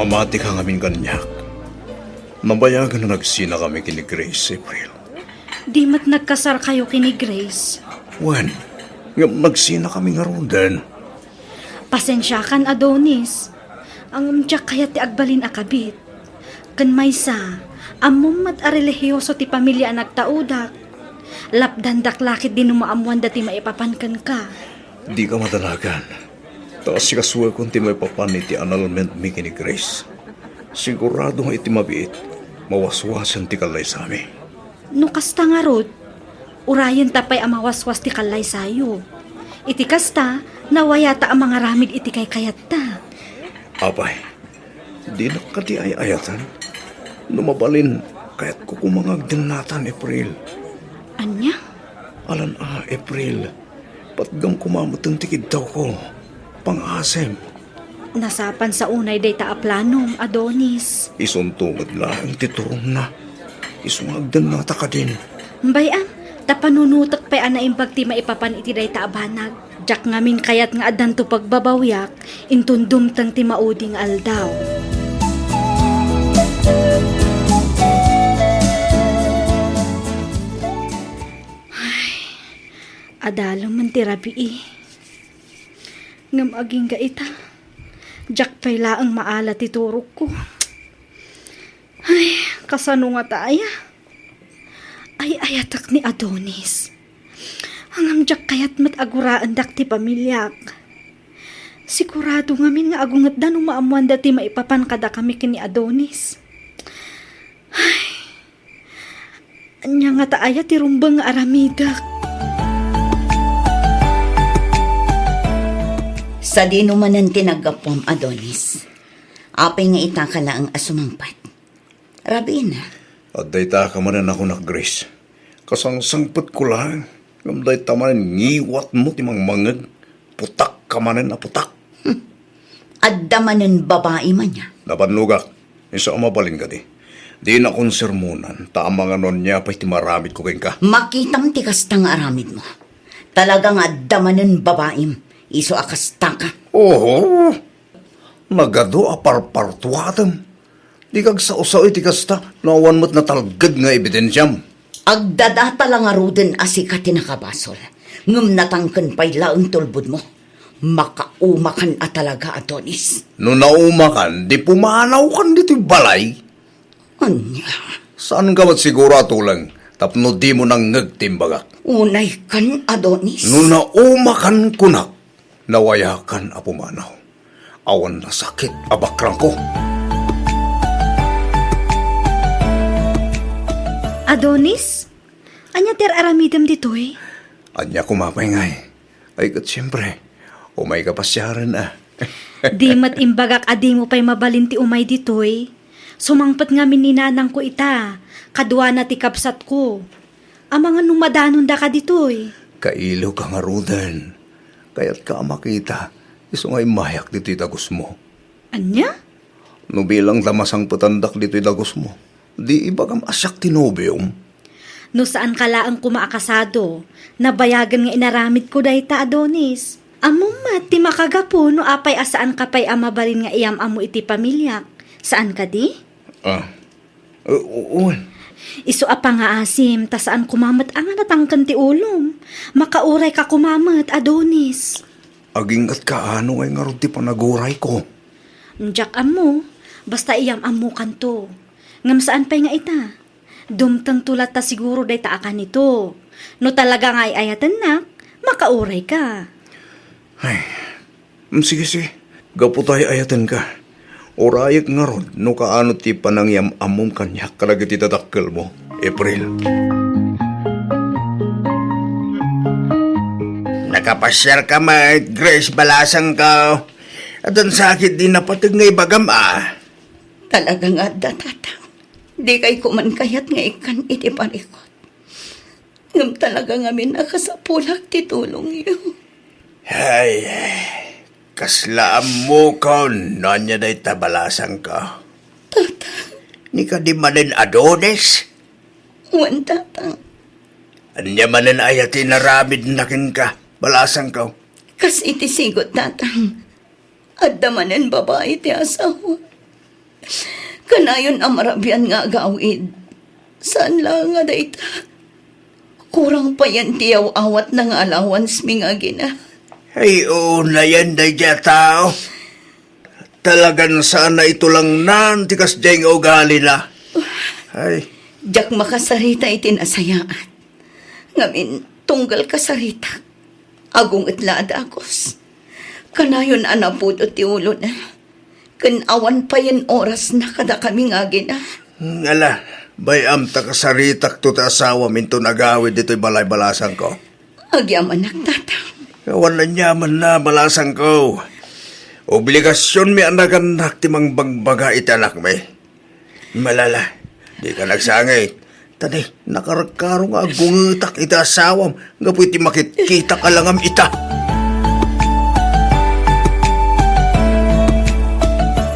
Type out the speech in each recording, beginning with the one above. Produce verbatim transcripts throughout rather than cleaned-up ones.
Amatika ngamin kaniak. Nabayagen a nagsinakami ken ni Grace, April. Di met nagkasarkayo ken ni Grace? Wen, ngem nagsinakami ngaruden. Pasensiakan, Adonis. Ngem diak kayat ti agbalin a kabit. Ken maysa, ammom met a relihioso ti pamilia a nagtaudak. Lapdandak la ketdi no maammoanda ti maipapan kenka. Dika madanagan. Ta asikasuekon ti maipapan iti annulmentmi ken ni Grace. Sigurado nga iti mabiit, mawaswasen ti kallaysami. No kasta ngarud, urayenta pay a mawaswas ti kallaysayo. Iti kasta, nawayata a mangaramid iti kaykayatta. Apay, dinak kadi ay-ayaten? No mabalin, kayatko koma nga agdennatan, April. Ania? Alan a, April. Patgam koma met ti kiddawko. Pangasim. Nasapan sa unay dayta a planom, Adonis. Isunto met laeng ti turongna. Isu nga agdennata kadin. Bay-am, ta panunutek pay a naimbag ti maipapan iti dayta a banag. Diak ngamin kayat nga addanto pagbabawiak, inton dumteng ti maudi nga aldaw. Ay, adalem man ti rabii. Ngem agingga ita, diak pay laeng maala ti turogko. Ay, kasano ngata aya? Ay-ayatek ni Adonis. Ngem diak kayat met a guraendak ti pamiliak. Sigurado ngamin nga agungetda no maammoanda ti maipapan kadakami ken ni Adonis. Ay, ania ngata aya ti rumbeng nga aramidek? Sadino manen ti naggapuam, Adonis? Apay nga itaka laeng a sumangpet? Rabiina. Adda itaka manen a kunak, Grace. Kasangsangpetko laeng, ngem dayta manen ngiwatmo ti mangmangngeg. Putak ka manen a putak. Hmm. Adda manen babai man ya. Nabannogak, isu a mabalin kadi. Dinak sermonan, ta amangan no ania pay ti maaramidko kenka. Makitam ti kasta nga aramidmo. Talaga nga adda manen babaim, isu a kastaka. Oho. Nagadu a parpartuatem. Dika agsao-sao iti kasta no awan met natalged nga ebidensiam. Agdadata la ngaruden a sika ti nakabasol, ngem natangken pay laeng ti ulbodmo. Makaumakan a talaga, Adonis. No naumakan, di pumanawkan ditoy balay. Ania? Saanka met siguro a tuleng tapno dimo nangngeg ti imbagak. Unaykan, Adonis. No naumakan, kunak, nawayakan a pumanaw. Awan nasakit a bakrangko. Adonis, ania ti ar-aramidem ditoy? Ania koma pay ngay? Ay, ket siempre, umayka pasiaren a. Di met imbagak a dimo pay mabalin ti umay ditoy. Sumangpet ngamin ni nanangko ita, kaduana ti kabsatko. Amangan no madanondaka ditoy. Kailoka ngaruden. Kayatka a makita, isu nga immayak ditoy dagusmo. Ania? No bilang ta masangpetandak ditoy dagusmo, di ibagam a siak ti nobiom? No saanka laeng koma a kasado, nabayagen nga inaramidko dayta, Adonis. Ammom met ti makagapu no apay a saanka pay a mabalin nga iyam-ammo iti pamiliak. Saan kadi? Ah, U-, u-, wen. Isu a pangaasim, ta saan koma met a nga natangken ti ulom. Makaurayka koma met, Adonis. Aginggatka a no ngay ngarud ti panagurayko. Diak ammo, basta iyam-ammokanto. Ngem saan pay nga ita. Dumtengto latta siguro dayta a kanito. No talaga nga ay-ayatennak, makaurayka. Ay, Mm, sige, sige. Gapu ta ay-ayatenka. Urayek ngarud no kaano ti panangyam-ammom kaniak kadagiti dadakkelmo, April. Nakapasiarka met, Grace, balasangko. Addan sakit di napateg nga ibagam, a. Talaga nga adda, Tatang. Dikay koma kayat nga ikkan iti parikut. Ngem talaga ngamin a kasapulak ti tulongyo. Ay, kasla ammokon no ania dayta balasangko. Tata. Ni kadi manen Adonis? Wen, Tata. Ania manen aya ti inaramidna kenka, balasangko? Kas iti sigud, Tatang. Adda manen babai ti asawa. Kanayon a marabian nga agawid. Saan laeng a dayta. Kurang payen ti yaw-awatna nga allowance mi nga agina. Ay, oo, nayan daydiay a tao. Talagan saan a itulangnan ti kasdiay nga ugalina. Ay. Diak makasarita iti nasayaat. Ngamin, tunggal kasaritak, agunget la a dagus. Kanayon a napudo ti ulona. Ken awan payen orasna kadakami nga agina. Ngala, bay-am ta kasaritakto ti asawam inton agawid ditoy balay balasangko. Agyamanak, Tatang. Awan aniamanna, balasangko. Obligasionmi a nagannak ti mangbagbaga iti anakmi. Malala, dika agsangit. Tadi, nakarkaro nga agungetak iti asawam gapu iti makitkitak a langam ita.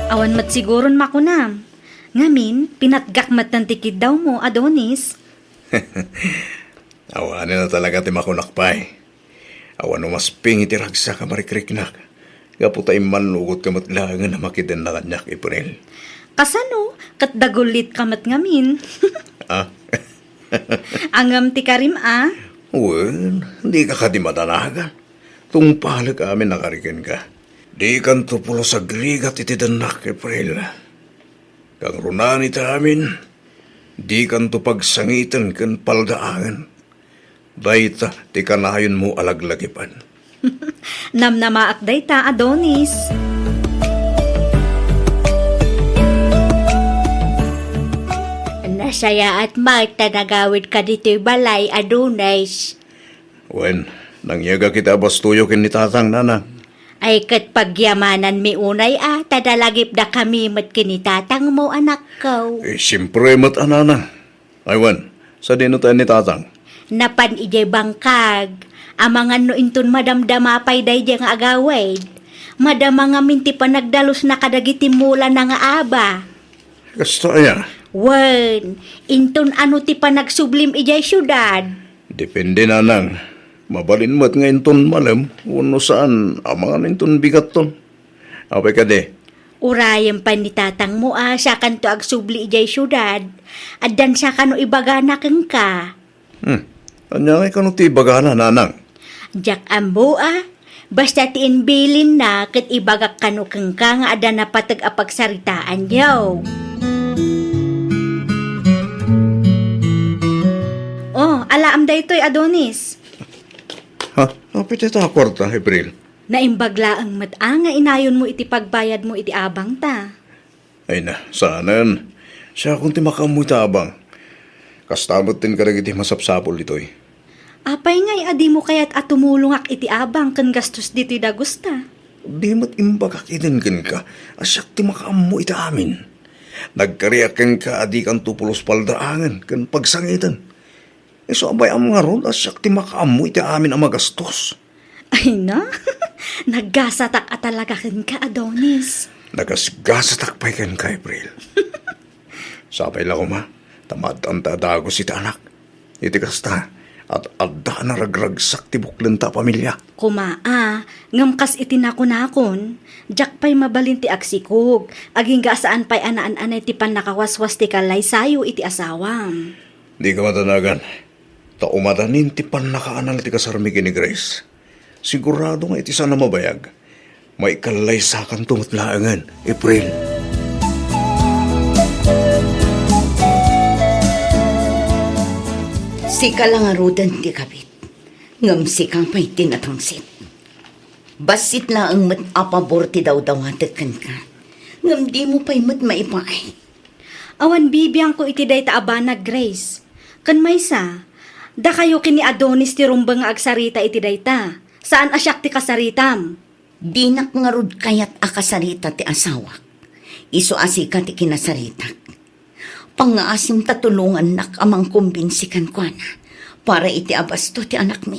Awan met siguron makunam. Ngamin, pinatgak metten ti kiddawmo, Adonis. Awanen a talaga ti makunak pay. Awan umasping iti ragsak a marikriknak, gapu ta immannugotka met laengen a makidenna kaniak, April. Kasano? Ket dagullitka met ngamin. Ah? Angem ti karim a? Wen, dika kadi madanagan. Tungpalek amin a kari kenka. Dikanto pulos agrigat iti dennak, April. Kangrunaan ita amin, dikanto pagsangiten ken paldaangen. Dayta ti kanayonmo a laglagipan. Namnamaak dayta, Adonis. Nasayaat met ta nagawidka ditoy balay, Adonis. Wen, nangyegak iti abastoyo ken ni Tatang, Nanang. Ay, ket pagyamananmi unay a, ta nalagipdakami met ken ni Tatangmo, anakko. Eh, siempre met a, Nanang. Ay, wen, sadino tayo ni Tatang? Napan idiay bangkag. Amangan no inton madamdama pay daydiay nga agawid. Madama ngamin ti panagdalusna kadagiti mulana nga aba. Kasta aya? Wen, inton ano ti panagsublim idiay siudad? Depende, Nanang. Mabalin met nga inton malem, wenno saan, amangan inton bigatton. Apay kadi? Urayem pay ni Tatangmo a sakanto agsubli idiay siudad. Addan sakano ibagana kenka. Hmm. Ania ngay kano ti ibagana, Nanang? Diak ammo a. Basta ti imbilinna ket ibagak kano kenka nga adda napateg a pagsaritaanyo. Oh, alaem daytoy, Adonis. Ha? Apay dayta a kuarta, April? Naimbag laeng met a nga inayonmo iti pagbayadmo iti abangta. Ay na, saanen. Siakon ti makaammo iti abang. Kasta met ken kadagiti masapsapul ditoy. Apay ngay a dimo kayat a tumulongak iti abang ken gastos ditoy dagusta? Di met imbagak iden kenka a siak ti makaammo iti amin. Nagkariak kenka a dikanto pulos paldaangen ken pagsangiten. Isu a bay-am ngarud a siak ti makaammo iti amin a magastos. Ay na, naggasatak a talaga kenka, Adonis. Nagasgasatak pay kenka, April. Sapay la koma, ta maad-anta a dagus iti anak. Iti kasta, at adda a naragragsak ti buklenta a pamilia. Koma a, ngem kas iti nakunakon, diak pay mabalin ti agsikog, agingga a saan pay a naan-anay ti pannakawaswas ti kallaysayo iti asawam. Dika madanagan. Ta umadanin ti pannakaanal ti kasarmi ken ni Grace. Sigurado nga iti saan a mabayag, maikallaysakanto met laengen, April. Sika la ngaruden ti kabit, ngem sika pay ti natangsit. Bassit laeng met a pabor ti dawdawatek kenka, ngem dimo pay met maipaay. Awan bibiangko iti dayta a banag, Grace. Ken maysa, dakayo ken ni Adonis ti rumbeng nga agsarita iti dayta. Saan a siak ti kasaritam. Dinak ngarud kayat a kasarita ti asawak. Isu a sika ti kinasaritak. Pangngaasim ta tulongannak a mangkumbinsi kenkuana para iti abasto ti anakmi.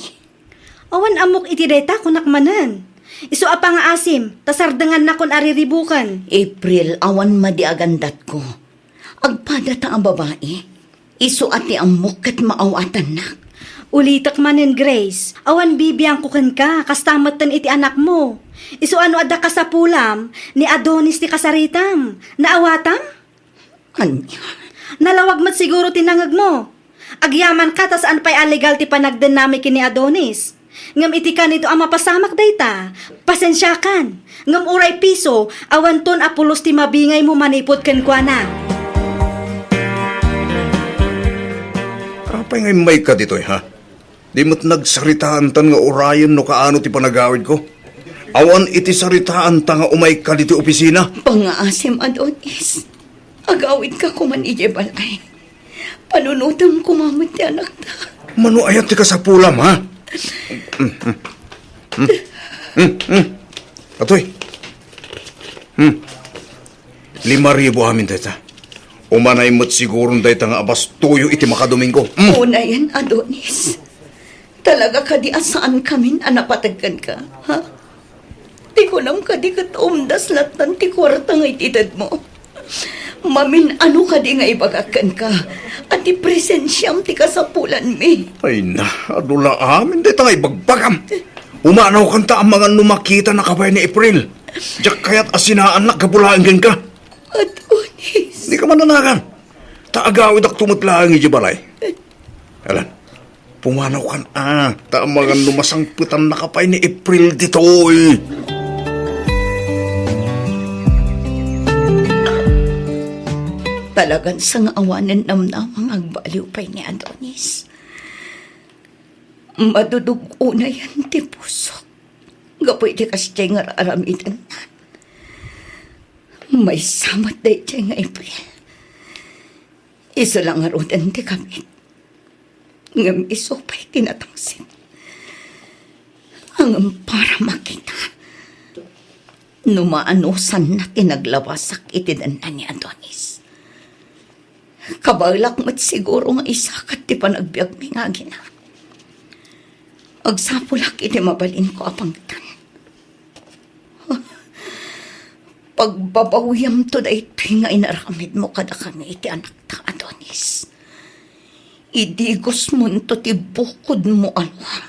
Awan ammok iti dayta, kunak manen. Isu a pangngaasim, ta sardengannakon a riribuken. April, awan madi a gandatko. Agpadata a babai. Isu a ti ammok ket maawatannak. Ulitek manen, Grace, awan bibiangko kenka, kasta metten iti anakmo. Isu a no adda kasapulam, ni Adonis ti kasaritam. Naawatam? Ania? Nalawag met siguro ti nangegmo. Agyamanka ta saan pay a legal ti panagdennami ken ni Adonis. Ngem iti kanito a mapasamak dayta, pasensiakan. Ngem uray piso, awanton a pulos ti mabingaymo manipud kenkuana. Apay nga immayka ditoy, ha? Di met nagsaritaantan nga urayen no kaano ti panagawidko. Awan iti saritaanta nga umayka ditoy opisina. Pangngaasim, Adonis. Agawidka koman idiay balay. Panunotem koma met ti anakta. Mano aya ti kasapulam, ha? Mm, mm. Mm, mm. Atoy. Hmm. Lima ribu amin dayta. Umanay met siguron dayta nga abastoyo iti makadomingo. Hmm. Unayen, Adonis. Talaga kadi a saankamin a napateg kenka, ha? Ti kunam kadi ket umdas lattan ti kuarta nga itedmo. Mamin-ano kadi nga ibagak kenka a ti presensiam ti kasapulanmi? Ay na, adu la amin dayta nga ibagbagam. Umanawkanta a mangan no makitanaka pay ni April. Diak kayat a sinaannak gapu laeng kenka. Adonis. Dika mananagan. Ta agawidakto met laeng idiay balay. Alan, pumanawkan a, ta amangan no masangpetannaka pay ni April ditoy. Talagan sangaawanen namnama nga agbaliw pay ni Adonis. Madudug-onayan ti pusok gapu iti kasdiay nga ar-aramidenna. Maysa met daydiay nga April. Isu la ngaruden ti kabit. Ngem isu pay ti natangsit. Ngem para makita no maanosanna ti naglabasak iti denna ni Adonis. Kabaelak met siguro nga isakat ti panagbiagmi nga agina. Agsapulak iti mabalinko a pangtan. Pagbabawiamto daytoy nga inaramidmo kadakami iti anakta, Adonis. Idigosmonto ti bukodmo a lua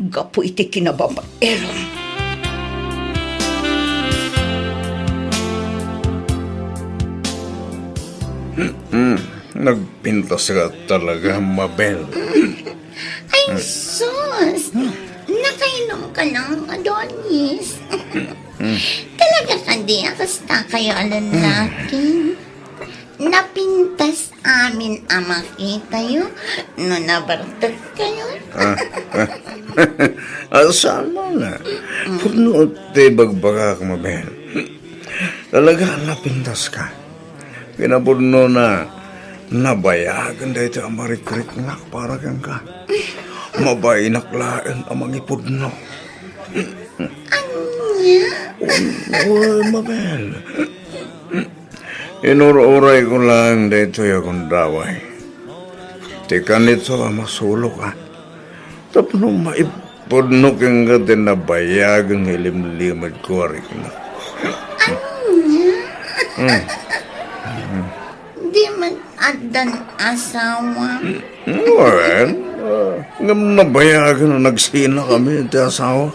gapu iti kinababaerom. Hmm, nagpintas ka talaga, Mabel. Ay, sus! Nakainom ka lang, Adonis. Talaga kadi a kasta kayo a lalaki? Napintas amin a makitayo no nabartek kayo. Ah, ah, saan mo na? Pudno ti bagbagak, Mabel. Talaga, napintas ka. Kinapudno na, nabayagen daytoy a marikriknak para kenka. Mabainak laeng a mangipudno. Ania? Uy, Mabel. Inur-urayko laeng daytoy a gundaway. Ti kanito a masuloka. Tapno maipudno kenka ti nabayagen nga ilimlimedko a riknak. Ania? Hmm. Di man addan asawa? Wen, ah, ngem nabayagen a nagsinakami ti asawa.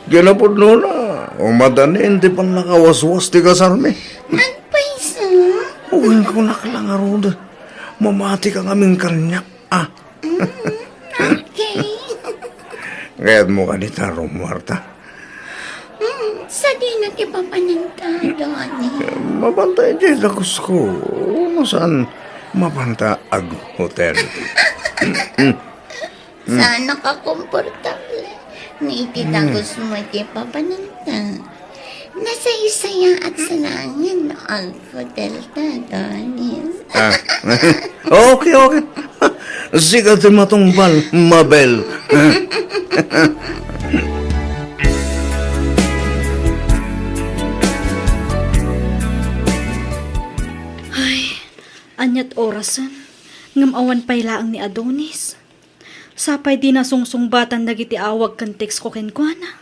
Kinapudnona, umadanin ti pannakawaswas ti kasarmi. Agpayso? Wen, kunak la ngarud. Mamati ka ngamin kaniak, ah. Mm, okay. Kayatmo kadi ta rumuarta? Mm, sadino ti papananta, Donnie? Mabanta idiay dagusko. No saan, mabanta aghotel. Saan nakakomportable. Ni iti dagusmo iti papananta. Nasaysayaat sa langit no aghotel ta, Donnie. Ah. Okay, okay. Sika ti matungpal, Mabel. Ay, ania't orasen, ngem awan pay laeng ni Adonis. Sapay di nasungsungbatan dagiti awag ken text ko kenkuana.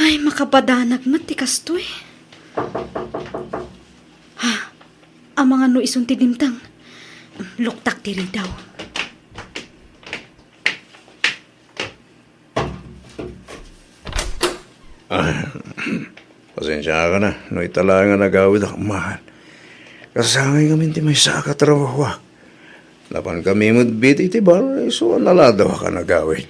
Ay, makabadanag met ti kastoy. Ha, amangan no isun ti dimteng. Luktak ti ridaw. Ah, pasensiaka na no ita laeng a nagawidak, mahal. Kasangay ngamin ti maysa a katrabahoak. Napankami met bit iti bar, isu a naladawak a nagawid.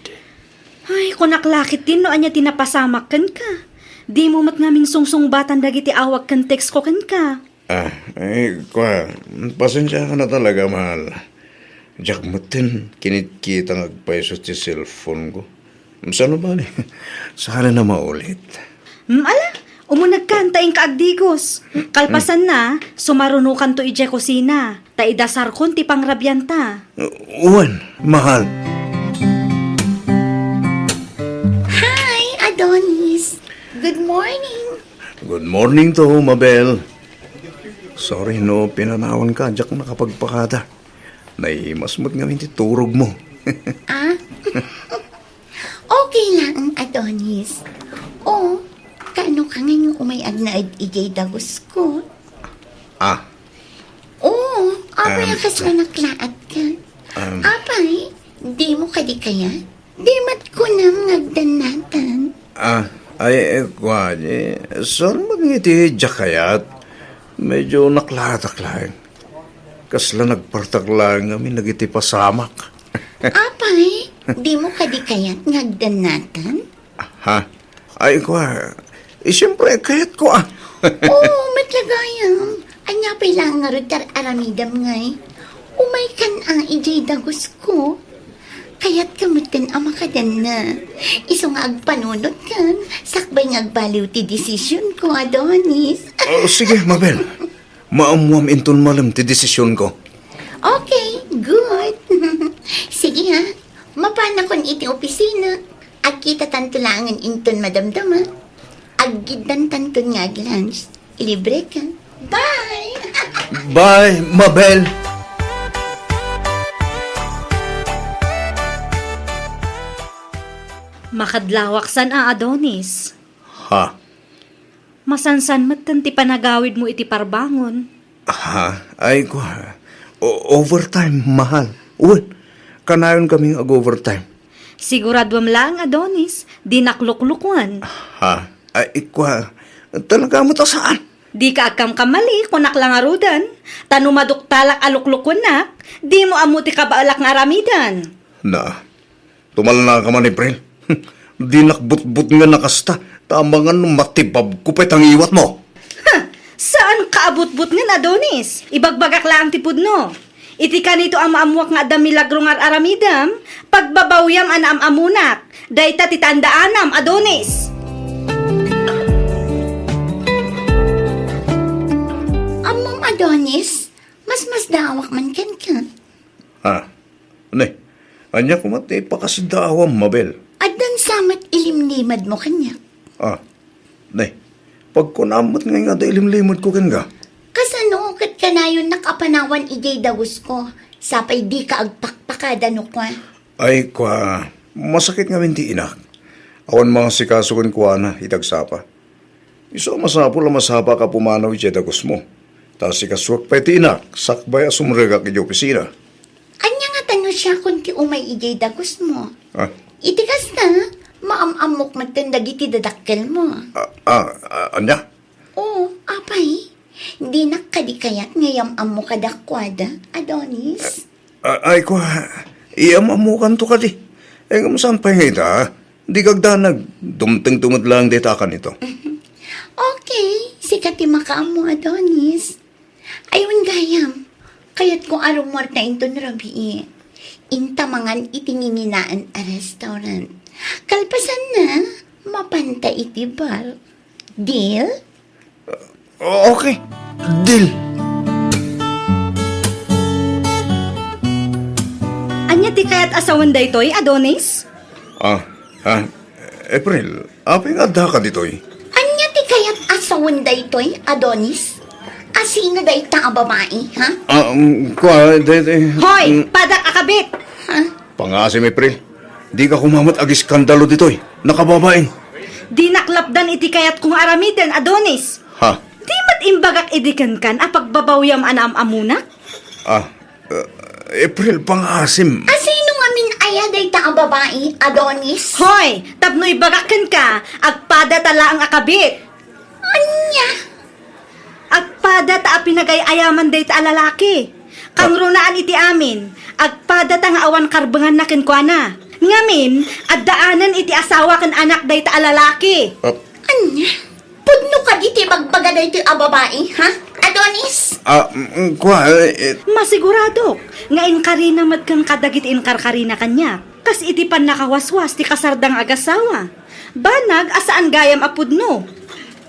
Ay, kunak la ketdin no ania ti napasamak kenka. Dimo met ngamin sungsungbatan dagiti awag ken text ko kenka. Ah, eh, kua, pasensiaka na talaga, mahal. Diak metten kinitkita nga agpayso ti cellphone ko. Saan no bale, saan a maulit. Hmm, ala, umunegkan ta inka agdigos. Kalpasanna, sumarunokanto idiay kusina, ta idasarkon ti pangrabianta. Wen, mahal. Hi, Adonis. Good morning. Good morning to, Mabel. Sorry no pinanawanka, diak nakapagpakada. Naimas met ngamin ti turogmo. Ah? Okay lang, Adonis. O, kaano ka nga umay agnaed idiay dagusko? Ah. O, apay a kasla naklaat ka? Um, apay, dimo kadi kayat? Di met kunam nga agdannatan. Ah, ay, eh, kua, eh, saan met nga iti diak kayat? Medyo naklaatak laeng. Kasla nagpartak laeng ngamin dagiti pasamak. Apay, dimo kadi kayat nga agdannatan? Ha? Ay, kua, eh, siyempre, kayatko, ah. Oo, met la gayam. Ania pay laeng ngarud ti ar-aramidem ngay? Umaykan a idiay dagusko. Kayatka metten a makadanna. Isu nga agpanunotkan, sakbay nga agbaliw ti desisionko, Adonis. Oh, sige, Mabel. Maammuam inton malem ti desisionko. Okay, good. Sige ha, mapanakon iti opisina. Agkitatanto laengen inton madamdama. Aggiddantanton nga ag-lunch. Ilibreka. Bye! Bye, Mabel! Makadlawak san a, Adonis? Ha? Masansan metten ti panagawidmo iti parbangon. Ha? Ay, kua. O-, overtime, mahal. Wen, kanayon kaming ag-overtime. Siguraduam laeng, Adonis, dinak luklukwan. Ha? Ay, kua. Talaga met a saan? Dika agkamkamali, kunak la ngaruden. Ta no maduktalak a luklukwannak, dimo ammo ti kabaelak nga aramiden. Na, tumalnaka man, April. Dinak butbutngen a kasta, ta amangan no matibabko pay ta ngiwatmo. Ha! Saanka a butbutngen, Adonis. Ibagbagak laeng ti pudno. Iti kanito a maammuak nga adda milagro nga ar-aramidem, pagbabawiam a naam-ammonak. Dayta ti tandaanam, Adonis. Ammom, Adonis, masmasdaawak man kenka. Ha? Ne, ania koma ti pakasidaawam, Mabel? Addan sa met ilimlimedmo kaniak. Ah, ne, pagkunam met ngay nga adda ilimlimedko kenka. Kasano ket kanayonnak a panawan idiay dagusko, sapay dika agpakpakada no kua? Ay, kua, masakit ngamin ti inak. Awan mangasikaso kenkuana iti agsapa. Isu a masapul a masapaka a pumanaw idiay dagusmo. Ta sikasuak pay ti inak, sakbay a sumrekak idiay opisina. Ania ngata no siakon ti umay idiay dagusmo? Ah. Iti kasta, maam-ammok metten dagiti dadakkelmo. Ah, ah, ah, ania? Oo, apay. Dinak kadi kayat nga iyam-ammo kadakuada, Adonis? Ah, ay, kua, iyam-ammokanto kadi. Eh, ngem saan pay nga ita? Dika agdanag, dumtengto met laeng dayta a kanito. Okay, sika ti makaammo, Adonis. Aywan gayam, kayatko a rummuarta inton rabii. Inta mangan iti nginginaen a restaurant. Kalpasanna, mapanta iti bar. Deal? O-, okay. Deal. Ania ti kayat a sawen daytoy, Adonis? Ah, ah, April, apay nga addaka ditoy? Ania ti kayat a sawen daytoy, Adonis? Asino dayta a babai, ha? Ah, um, kua, day, day, Hoy, mm. Padak a kabit! Ha? Pangasim, April. Dika koma met agiskandalo ditoy. Nakababain. Dinak lapdan iti kayatko nga aramiden, Adonis. Ha? Di met imbagak idi kenkan a pagbabawiam a naam-ammonak? Ah, uh, April, pangasim. Asino ngamin a Aya dayta a babai, Adonis? Hoy! Tapno ibagak kenka, agpadata laeng a kabit. Ania? Agpadata a pinagay-ayaman dayta a lalaki. Kangrunaan iti amin, agpadata nga awan karbenganna kenkuana. Ngamin, addaanen iti asawa ken anak dayta a lalaki. Ah. Ania? Pudno kadi ti ibagbaga daytoy a babai, ha? Adonis? Ah, mm, kua, eh, eh. Masiguradok nga inkarina met kenka dagiti inkarkarina kaniak, kas iti pannakawaswas ti kasardang agassawa. Banag a saan gayam a pudno.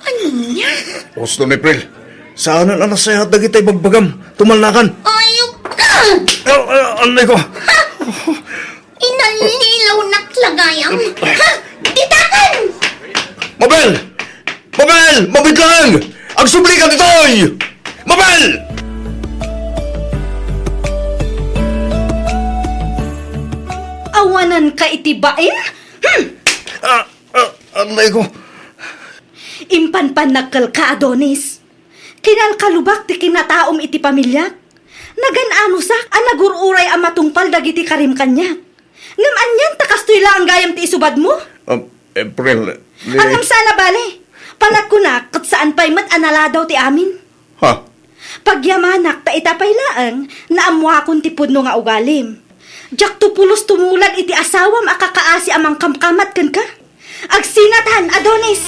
Ania? Husto ni April. Saanen a nasayaat dagiti ibagbagam. Tumalnakan. Ayok ka! Ah, ah, anay ko. Ha? Inalilawnak la gayam. Ha? Ditakan! Mabel! Mabel! Mabitlang! Agsubli ka ditoy! Mabel! Awanan ka iti bain? Hmm! Ah, ah, anay ko. Impanpannagkelka, Adonis. Kinalkalubak ti kinataom iti pamiliak. Nagan-anusak a nagur-uray a matungpal dagiti karim kaniak. Ngem anian ta kastoy laeng gayam ti isubadmo? Um, April, ni- Ngem saan a bale. Panagkunak ket saan pay met a naladaw ti amin. Ha? Pagyamanak ta ita pay laeng naammoakon ti pudno nga ugalim. Diakto pulos tumulad iti asawam a kakaasi a mangkamkamat kenka. Agsinatan, Adonis!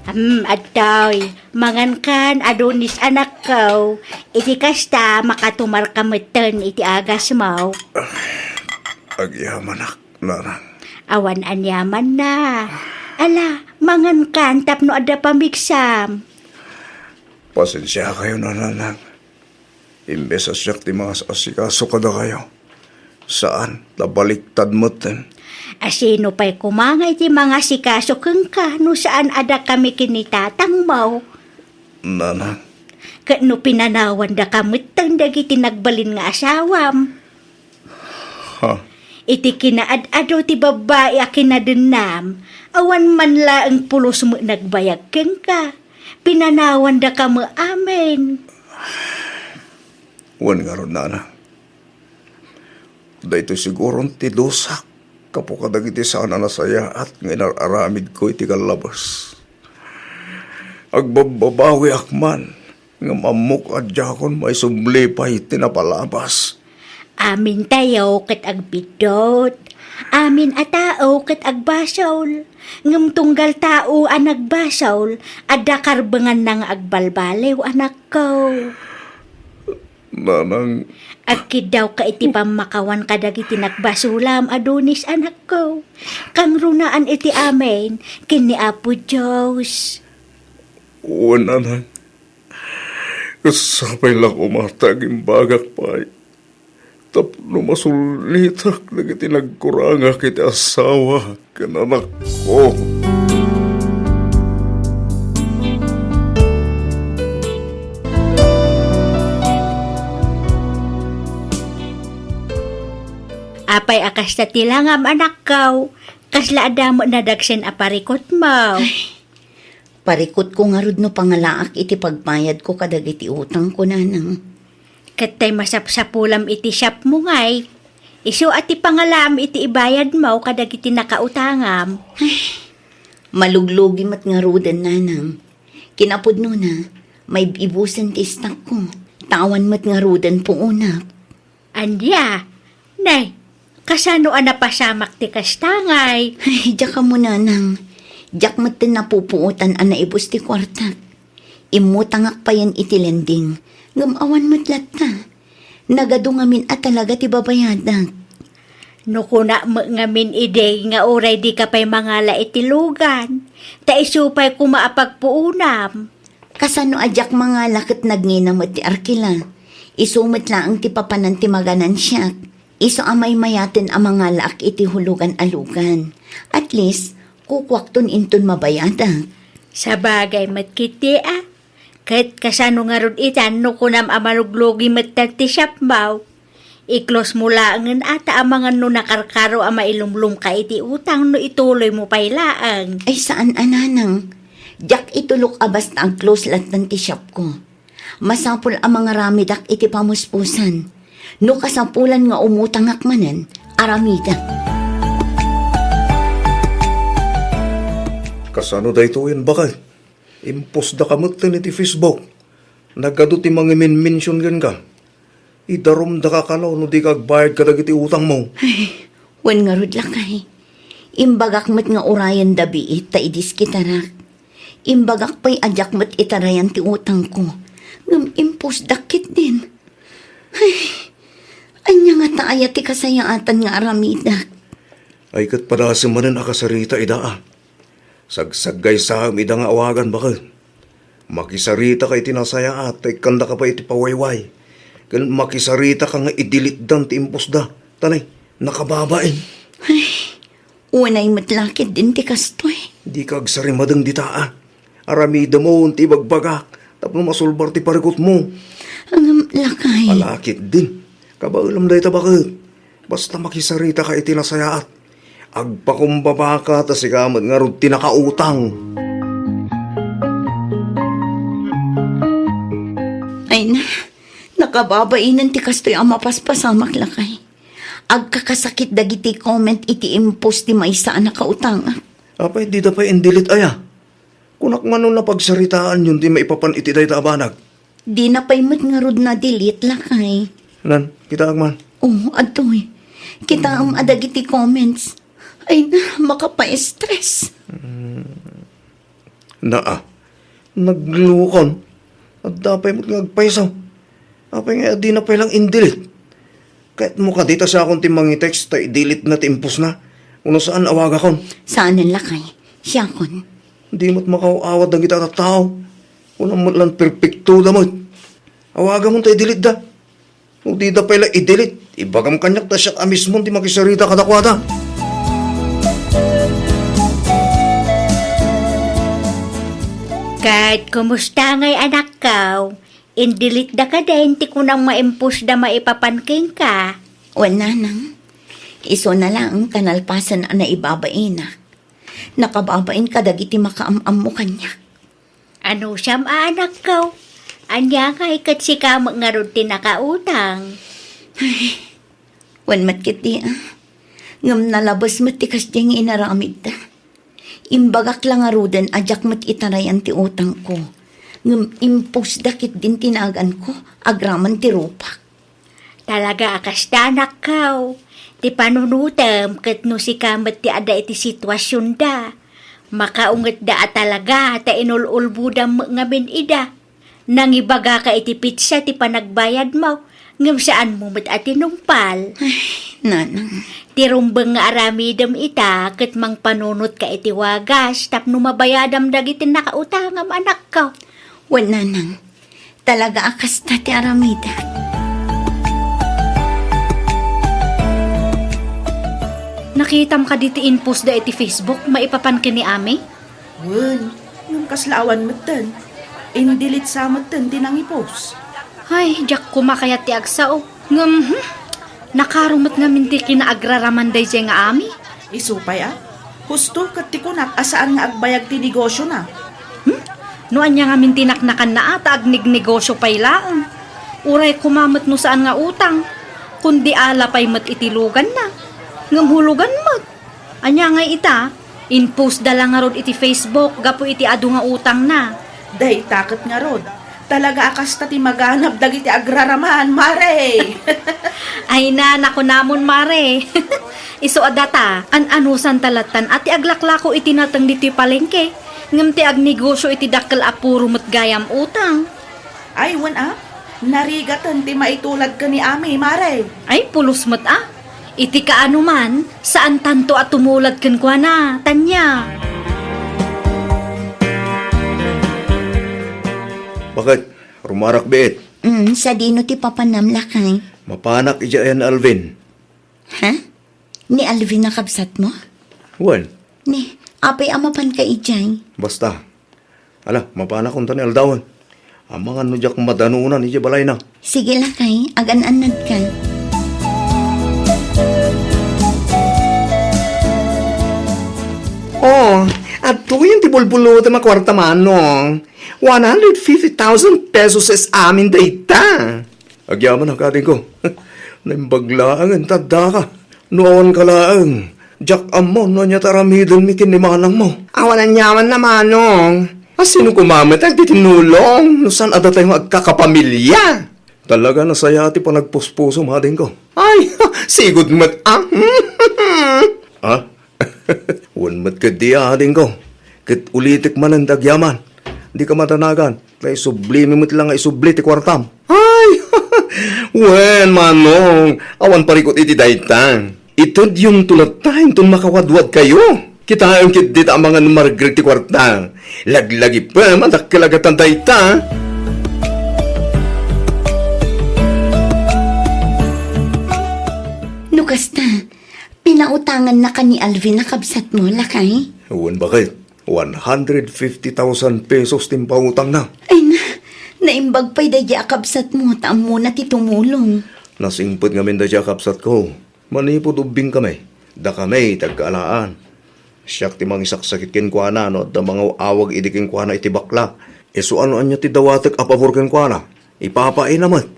Hmm, adtoy, mangankan, Adonis, anakko. Iti kasta, makatumarka metten iti agasmo. Agyamanak, nanang. Awan aniamanna. Ala, mangankan tapno adda pamigsam. Pasensiakayo, nanang. Imbes a siak ti mangas-asikaso kadakayo, saan ta baliktad metten. A sino pay koma nga iti mangasikaso kenka no saan a dakami ken ni tatangmo? Nanang. Ket no pinanawandaka metten dagiti nagbalin nga asawam? Ha? Iti kinaad-ado ti babbai a kinadennam, awan man laeng pulos met nagbayag kenka. Pinanawandaka met amin. Wen ngarud, nanang. Daytoy siguron ti dusak gapu kadagiti saan a nasayaat nga inar-aramidko iti kallabes. Agbabbabawiak man, ngem ammok a diakon maisubli pay ti napalabas. Amintayo ket agbiddut. Amin a tao ket agbasol. Ngem tunggal tao a nagbasol, adda karbenganna nga agbalbaliw, anakko. Nanang. Agkiddawka iti pammakawan kadagiti nagbasolam, Adonis, anakko. Kangrunaan iti amin ken ni Apo Dios. Wen, nanang. Ket sapay la koma ta agimbagak pay tapno masullitak dagiti nagkurangak iti asawa ken anakko. Apay a kasta ti langam, anakko? Kasla adda met nadagsen a parikutmo? Ay, parikutko ngarud no pangalaak iti pagbayadko kadagiti utangko, nanang. Ket tay masapsapulam iti siapmo ngay, isu a ti pangalaam iti ibayadmo kadagiti nakautangam. Ay, maluglugi met ngaruden, nanang. Kinapudnona, maibibusen ti istakko, ta awan met ngaruden puonak. Ania? Nay, kasano a napasamak ti kasta ngay? Ay, diak ammo, nanang. Diak metten napupuotan a naibus ti kuartak. Immutangak payen iti lending, ngem awan met latta. Nagadu ngamin a talaga ti babayadak. No kunak met ngamin idi nga uray dika pay mangala iti lugan, ta isu pay koma a pagpuonam. Kasano a diak mangala ket nagnina met ti arkila? Isu met laeng ti papanan ti maganansiak. Isu a maymayaten a mangalaak iti hulugan a lugan. At least, kukuakton inton mabayadak. Sabagay met ketdi a. Ket kasano ngarud itan no kunam a maluglugi met ti siapmo? I-close mo laengen ata amangan no nakarkaro a mailumlomka iti utang no ituloymo pay laeng. Ay, saan a, nanang. Diak itulok a basta ag-close lattan ti siapko. Masapul a mangaramidak iti pamuspusan. No kasapulan nga umutangak manen, aramidek. Kasano daytoyen, baket? Impostdaka metten iti Facebook. Nagadu ti mangimenmension kenka. Idarumdaka kano no dika agbayad kadagiti utangmo. Ay, wen ngarud, lakay. Imbagak met nga urayenda biit ta idiskitarak. Imbagak pay a diak met itarayan ti utangko. Ngem impostdak ketdin. Ay, ania ngata aya ti kasayaatan nga aramidek? Ay, ket padasem manen a kasarita ida, a. Sagsaggaysaem ida nga awagan, baket. Makisaritaka iti nasayaat ta ikkandaka pay iti pawayway. Ken makisaritaka nga i-delete-dan ti impostda. Ta nay, nakababain. Ay, unay met la ketdin ti kastoy. Dika agsarimadeng dita, a. Aramidemon ti ibagbagak tapno masulbar ti parikutmo. Ngem, lakay. Ala ketdin. Kabaelam dayta, baket. Basta makisaritaka iti nasayaat. Agpakumbabaka ta sika met ngarud ti nakautang. Ay na, nakababainen ti kastoy a mapaspasamak, lakay. Agkakasakit dagiti comment iti impost ti maysa a nakautangak. Apay, dida pay in-delete aya? Kunak man no napagsaritaanyon ti maipapan iti dayta a banag. Dina pay met ngarud na-delete, lakay. Nan, kitaak man. Oh, adtoy. Kitaem a dagiti comments. Ay na, makapaestres. Naa, naglukon. Adda pay met nga agpayso. Apay nga dina pay lang in-delete? Kayatmo kadi ta siakon ti mangi-text ta i-delete na ti impostna? Wenno saan, awagakon? Saanen, lakay. Siakon. Di met makaaw-awat dagiti a tattao. Kunam met lan perpektoda met. Awagamon ta i-delete da. No dida pay la i-delete, ibagam kaniak ta siak a mismon ti makisarita kadakuada. Ket kumusta ngay, anakko? In-delete da kadin ti kunam nga impostda maipapan kenka? Wen, nanang. Isuna laeng ta nalpasen a naibabainak. Nakababain kadagiti makaam-ammo kaniak. Ano siam a, anakko? Ania ngay ket sika met ngarud ti nakautang? Ay, wen met ketdi, a. Ngem nalabes met ti kasdiay nga inaramidda. Imbagak la ngaruden a diak met itarayan ti utangko. Ngem impostda ketdin ti naganko, agraman ti rupak. Talaga a kasta, anakko. Ti panunotem ket no sika met ti adda iti situasionda, makaungetda a talaga ta inul-ulbodam met ngamin ida. Nangibagaka iti petsa ti panagbayadmo, ngem saanmo met a tinungpal. Ay, nanang. Ti rumbeng nga aramidem ita ket mangpanunotka iti wagas tapno mabayadam dagiti nakautangam, anakko. Wen, nanang. Talaga a kasta ti aramidek. Nakitam kadi ti impostda iti Facebook maipapan ken ni Ami? Wen, ngem kasla awan metten. In-delete sa metten ti nangipost. Ay, diak koma kayat ti agsao. Ngem, hmm, nakaro met ngamin ti kinaagraraman daydiay nga Ami. Isu pay a, husto ket ti kunak a saan nga agbayag ti negosiona. Hmm? No ania ngamin ti naknakanna a ta agnegnegosio pay laeng. Uray koma met no saan nga utang, kundi ala pay met iti luganna. Ngem hulugan met. Ania ngay ita? Impostda la ngarud iti Facebook gapu iti adu nga utangna. Dayta ket ngarud, talaga a kasta ti maganab dagiti agraraman, Mare! Ay na, nakunamon, Mare. Isu a data, an-anusanta lattan a ti aglaklako iti nateng ditoy palengke, ngem ti agnegosio iti dakkel a puro met gayam utang. Ay, wen a, narigaten ti maitulad ken ni Ami, Mare. Ay, pulos met a. Iti kaano man, saantanto a tumulad kenkuana, Tanya. Baket, rumarak biit. Mm, sadino ti papanam, lakay? Mapanak idiay ni Alvin. Ha? Ni Alvin a kabsatmo? Wen. Ni, apay a mapanka idiay? Basta. Ala, mapanakon ta ni aldawen. Amangan no diak madanunan idiay balayna. Sige, lakay, agan-annadka. Oh, adtoyen Bulbulutem a kuarta, manong. One hundred fifty thousand pesos is amin dayta. Agyamanak, adingko. Naimbag laengen ta addaka. No awanka laeng, diak ammo no ania ti aramidenmi ken ni manangmo. Awan aniamanna, manong. A, sino koma met ti agtinnulong no saan a datayo nga agkakapamilya? Talaga nasayaat ti panagpuspusom, adingko. Ay, sigud met, a. Ha? Wen met ketdi, adingko. Ket ulitek manen ti agyaman. Dika madanagan, ta isublimi met la nga isubli ti kuartam. Ay, wen, manong, awan parikut iti dayta. Itedyonto latta inton makawadwadkayo. Kitaem ketdi ta amangan ni Margaret ti kuarta. Laglagipem a dakkel a gattan dayta. No kasta, pinautangannaka ni Alvin a kabsatmo, lakay? Wen, baket. One hundred fifty thousand pesos ti impautangna. Ay na, naimbag pay daydi a kabsatmo ta ammona ti tumulong. Nasingpet ngamin daydi a kabsatko. Manipud ubbingkami, dakami ti agkaalaan. Siak ti mangisaksakit kenkuana no adda mangaw-awag idi kenkuana iti bakla. Isu a no ania ti dawatek a pabor kenkuana, ipapaina met.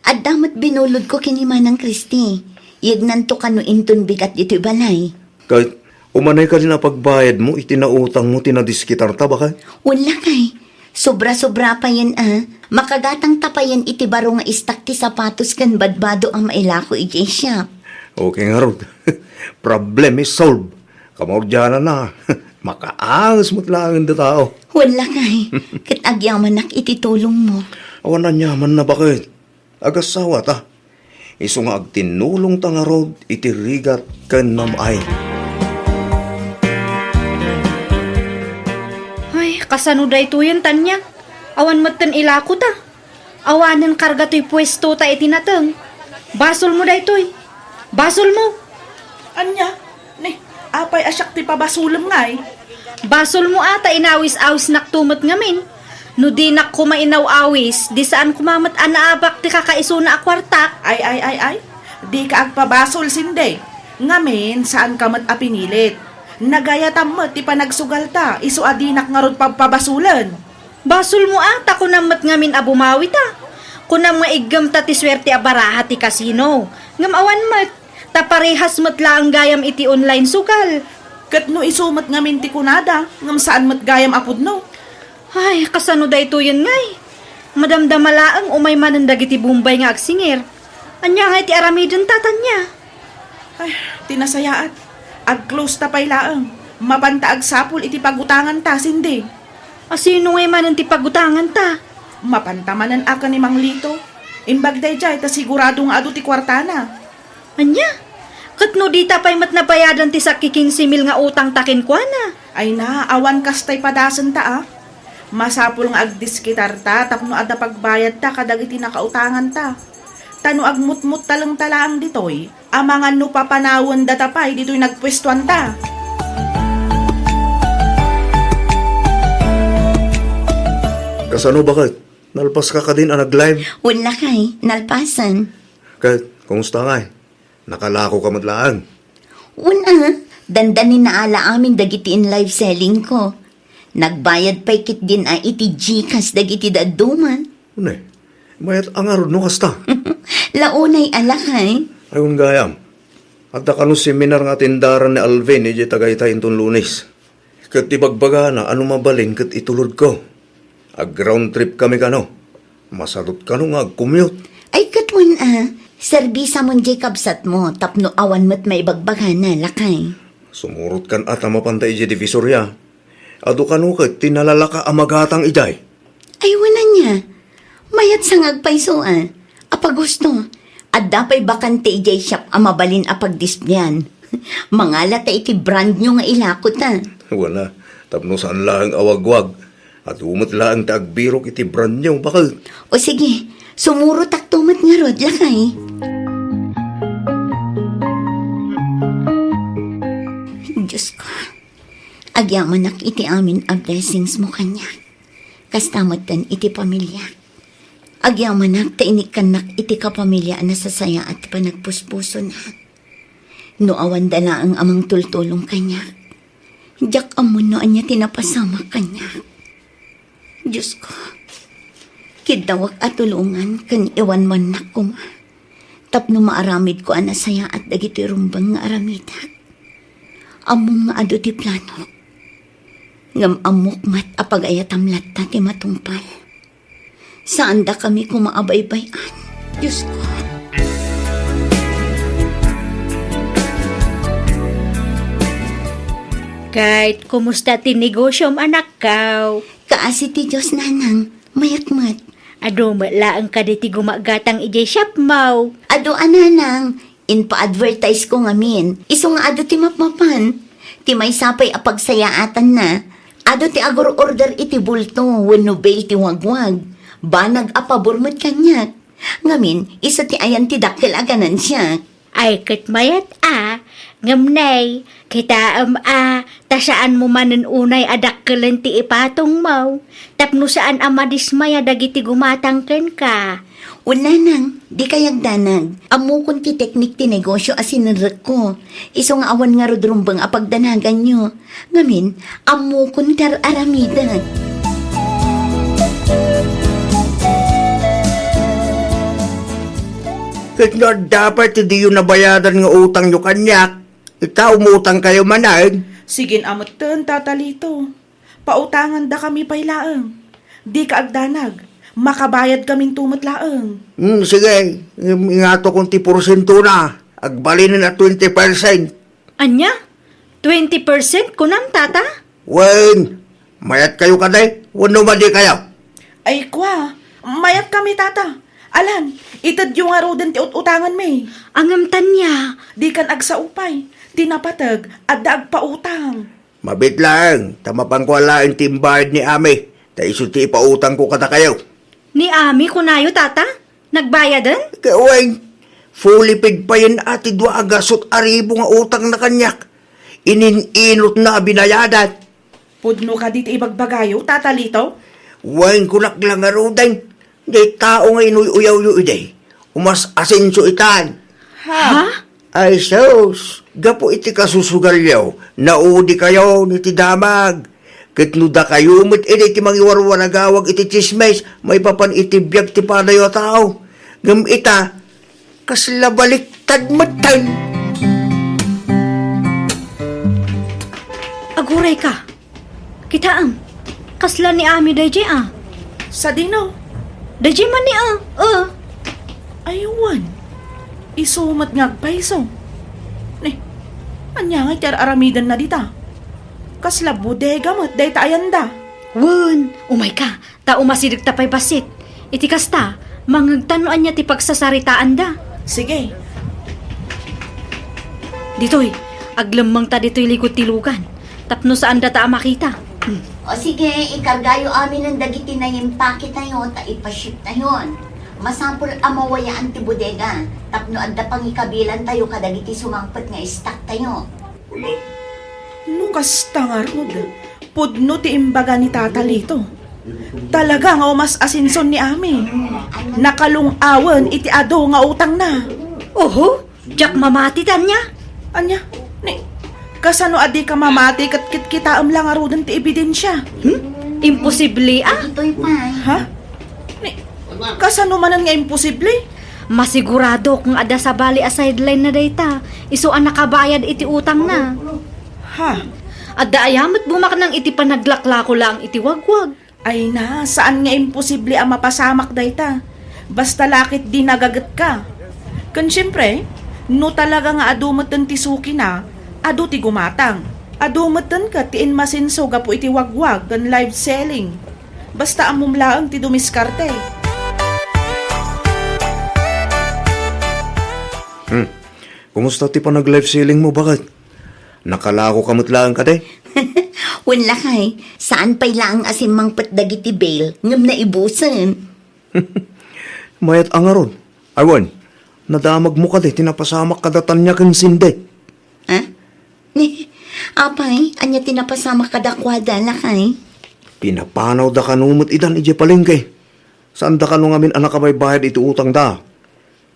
Adda met binulodko ken ni Manang Christy. Yegnanto kano inton bigat ditoy balay. Ket umanay kadin a pagbayadmo iti nautangmo ti nadiskitarta, baket? Wen, lakay. Sobra-sobra payen a. Makagatangta payen iti baro nga istak ti sapatos ken badbado a mailako idiay shop. Okay ngarud. Problem is solved. Kamaudiananna. Makaanges met laengen ti tao. Wen, lakay. Ket agyamanak iti tulongmo. Awan aniamanna, baket. Agassawa ta. Isu nga agtinnulongta ngarud iti rigat ken nam-ay. Ay, kasano daytoyen, Tanya? Awan metten ilakota. Awanen karga toy puestota iti nateng. Basolmo daytoy. Basolmo. Ania? Ni, apay a siak ti pabasolem ngay? Basolmo a ta inawis-awisnakto met ngamin. No dinak koma inaw-awis, di saan koma met a naabak ti kakaisuna a kuartak. Ay, ay, ay, ay. Dika agpabasol, Cindy. Ngamin, saanka met a pinilit. Nagayatam met ti panagsugalta, isu a dinak ngarud pabpabasolen. Basolmo a ta kunam met ngamin a bumawita. Kunam nga iggemta ti suerte a baraha ti kasino. Ngem awan met, ta parehas met laeng gayam iti online sugal. Ket no isu met ngamin ti kunada, ngem saan met gayam a pudno. Ay, kasano daytoyen ngay? Madamdama laeng umay manen dagiti Bombay nga agsingir. Ania ngay ti aramidenta, Tanya? Ay, ti nasayaat. Ag-close ta pay laeng. Mapanta agsapul iti pagutanganta, Cindy. A, sino ngay manen ti pagutanganta? Mapanta manen a ken ni Mang Lito. Imbag daydiay ta sigurado nga adu ti kuartana. Ania? Ket no dita pay met nabayadan ti sakki kinse mil nga utangta kenkuana? Ay na, awan kastay padasenta a. Masapul nga agdiskitarta tapno adda pagbayadta kadagiti nakautanganta. Ta no agmutmuttalengta laeng ditoy, amangan no papanawendata pay ditoy nagpuestuanta. Kasano, baket? Nalpaska kadin a nag-live? Wen, lakay, nalpasen. Ket, kumusta ngay? Nakalakoka met laeng? Wen a, dandanin naala amin dagiti in-live selling ko. Nagbayad pay ketdin a iti GCash dagiti dadduma. Wen, mayat a ngarud no kasta. Launay a, lakay. Ay, wen gayam. Adda kano seminar nga atendaran ni Alvin idiay Tagaytay inton Lunes. Ket ibagbagana a no mabalin ket itulodko. Ag-round trip kami kano. Masadut kano nga ag-commute. Ay, ket wen a, serbisamon diay kabsatmo tapno awan met maibagbagana, lakay. Sumurot kan a ta mapanta idiay Divisoria. Adu kano ket ti nalalaka a magatang idiay. Ay, wen ania? Mayat sa nga agpayso a. Apagusto, adda pay bakante idiay shop a mabalin a pagdisplean. Mangalata iti brand new nga ilakota. Wen a, tapno saan laeng a wagwag. Adu met laeng ti agbirok iti brand new, baket. O sige, sumurotakto met ngarud, lakay. Diosko, agyamanak iti amin a blessings mo kaniak. Kasta metten iti pamiliak. Agyamanak ta inikkannak iti kapamilya a nasasayaat ti panagpuspusona. No awanda laeng a mangtultulong kaniak, Diak ammo no ania ti napasamak kaniak. Diosko, kiddawak a tulongan ken iwanwannak koma tapno maaramidko a nasayaat dagitoy rumbeng nga aramidek. Ammom nga adu ti planok, ngem ammok met a pagayatam latta ti matungpal. Saandakami koma a baybay-an, Diosko. Kate, kumusta ti negosiom, anakko? Kaasi ti Dios, nanang. Mayat met. Adu met laeng kadi ti gumagatang idiay shopmo? Adu a, nanang. Impa-advertise ko ngamin. Isu nga adu ti mapmapan. Ti maysa pay a pagsayaatanna, adu ti agur-order iti bulto wenno bale ti wagwag. Banag a pabor met kaniak. Ngamin, isu ti ayan ti dakkel a ganansiak. Ay, ket mayat a, ngem nay, kitaem a, ta saanmo manen unay a dakkelen ti ipatongmo, tapno saan a madismaya dagiti gumatang kenka. Wen, nanang, dika agdanag. Ammokon ti teknik ti negosio a sinerrekko. Isu nga awan ngarud rumbeng a pagdanaganyo. Ngamin, ammokon ti ar-aramidek. Ket no adda pay ti diyo nabayadan nga utangyo kaniak, ita, umutangkayo manen. Sige na metten, Tata Lito. Pautangandakami pay laeng. Dika agdanag. Makabayadkaminto met laeng. Hmm, sige. Ingatokon ti porsientona. Agbalinen a twenty percent. Ania? Twenty percent kunam, Tata? Wen, mayatkayo kadi wenno madikayo? Ay, kua, mayatkami, Tata. Alan, itedyo ngaruden ti ut-utanganmi. Ngem ania? Dikan agsao pay. Ti napateg, adda agpautang. Mabiit laeng, ta mapanko laeng ti imbayad ni Ami, ta isu ti ipautangko kadakayo. Ni Ami, kunayo, Tata? Nagbayaden? Ket wen, fully paid payen a ti dua a gasut a ribu nga utangna kaniak. Inin-inutna a binayadan. Pudno kadi ti ibagbagayo, Tata Lito? Wen, kunak la ngaruden, diay tao nga inuy-uyawyo idi, umas-asenso itan. Ha? Ha? Ay sus, gapu iti kasusugalyo, naudikayon iti damag. Ket no dakayo met idi ti mangiwarwaragawag iti tsismis maipapan iti biag ti panayo a tao. Ngem ita, kasla baliktad metten. Agurayka. Kitaem, kasla ni Ami daydiay a. Sadino? Daydiay man ni a, a. Ay wen, isu met nga agpayso. Ni, ania ngay ti ar-aramidenna dita? Kasla bodega met dayta ayanda. Wen, umayka, ta umasidegta pay bassit. Iti kasta, mangngegta no ania ti pagsasaritaanda. Sige. Ditoy, aglemmengta ditoy ligud ti lugan, tapno saandata a makita. Hmm. O sige, ikargayo aminen dagiti naimpaketayo ta ipashiptayon. Masapul a mawayaan ti bodega tapno adda pangikabilantayo kadagiti sumangpet nga stocktayo. No kasta ngarud, pudno ti imbaga ni Tata Lito. Talaga nga umas-asenson ni Ami. Nakalung-awen iti adu nga utangna. Oho, diak mamati, tania. Ania? Ni, kasano a dika mamati ket kitkitaem la ngaruden ti ebidensia? Hmm? Imposible a? Ditoy pay. Ha? Ni, kasano manen nga imposible? Masiguradok nga adda sabali a sideline na dayta. Isu a nakabayad iti utangna. Ha? Adda aya met bumaknang iti panaglaklako laeng iti wagwag? Ay na, saan nga imposible a mapasamak dayta. Basta la ket di nagagetka. Ken siempre, no talaga nga adu metten ti sukina, adu ti gumatang. Adu metten ket ti inmasenso gapu iti wagwag ken live selling. Basta ammom laeng ti dumiskarte. Hmm. Kumusta ti panag-live selling mo, baket? Nakalakoka met laeng kadi? Wen lakay, saan pay laeng a simmangpet dagiti bale ngem naibusen. Mayat a ngarud. Ay wen, nadamagmo kadi ti napasamak kada Tania ken Cindy? Ha? Ni, apay, ania ti napasamak kadakuada, lakay? Pinapanawda kano met idan idiay palengke. Saanda kano ngamin a nakabaybayad iti utangda.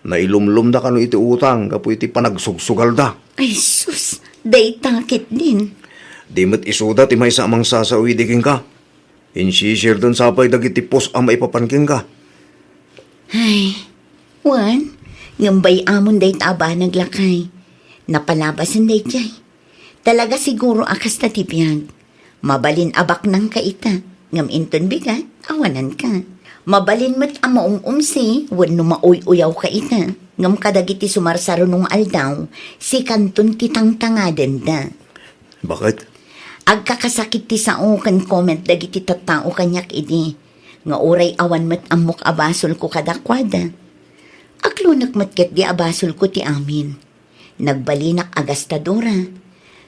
Nailumlomda kano iti utang gapu iti panagsugsugalda. Ay sus, dayta ketdin. Di met isuda ti maysa a mangsasao idi kenka. Insisirden sapay dagiti pos a maipapan kenka. Ay, wen, ngem bay-amon dayta a banag, lakay. Napalabasen daydiay. Talaga siguro a kasta ti biag. Mabalin a baknangka ita, ngem inton bigat, awananka. Mabalin met a maum-umsi wenno mauy-uyawka ita, ngem kadagiti sumarsarunong aldaw, sikanton ti tangtangadenda. Baket? Agkakasakit ti sao ken comment dagiti tattao kaniak idi, nga uray awan met ammok a basolko kadakuada. Aglunek met ketdi a basolko ti amin. Nagbalinak a gastadora,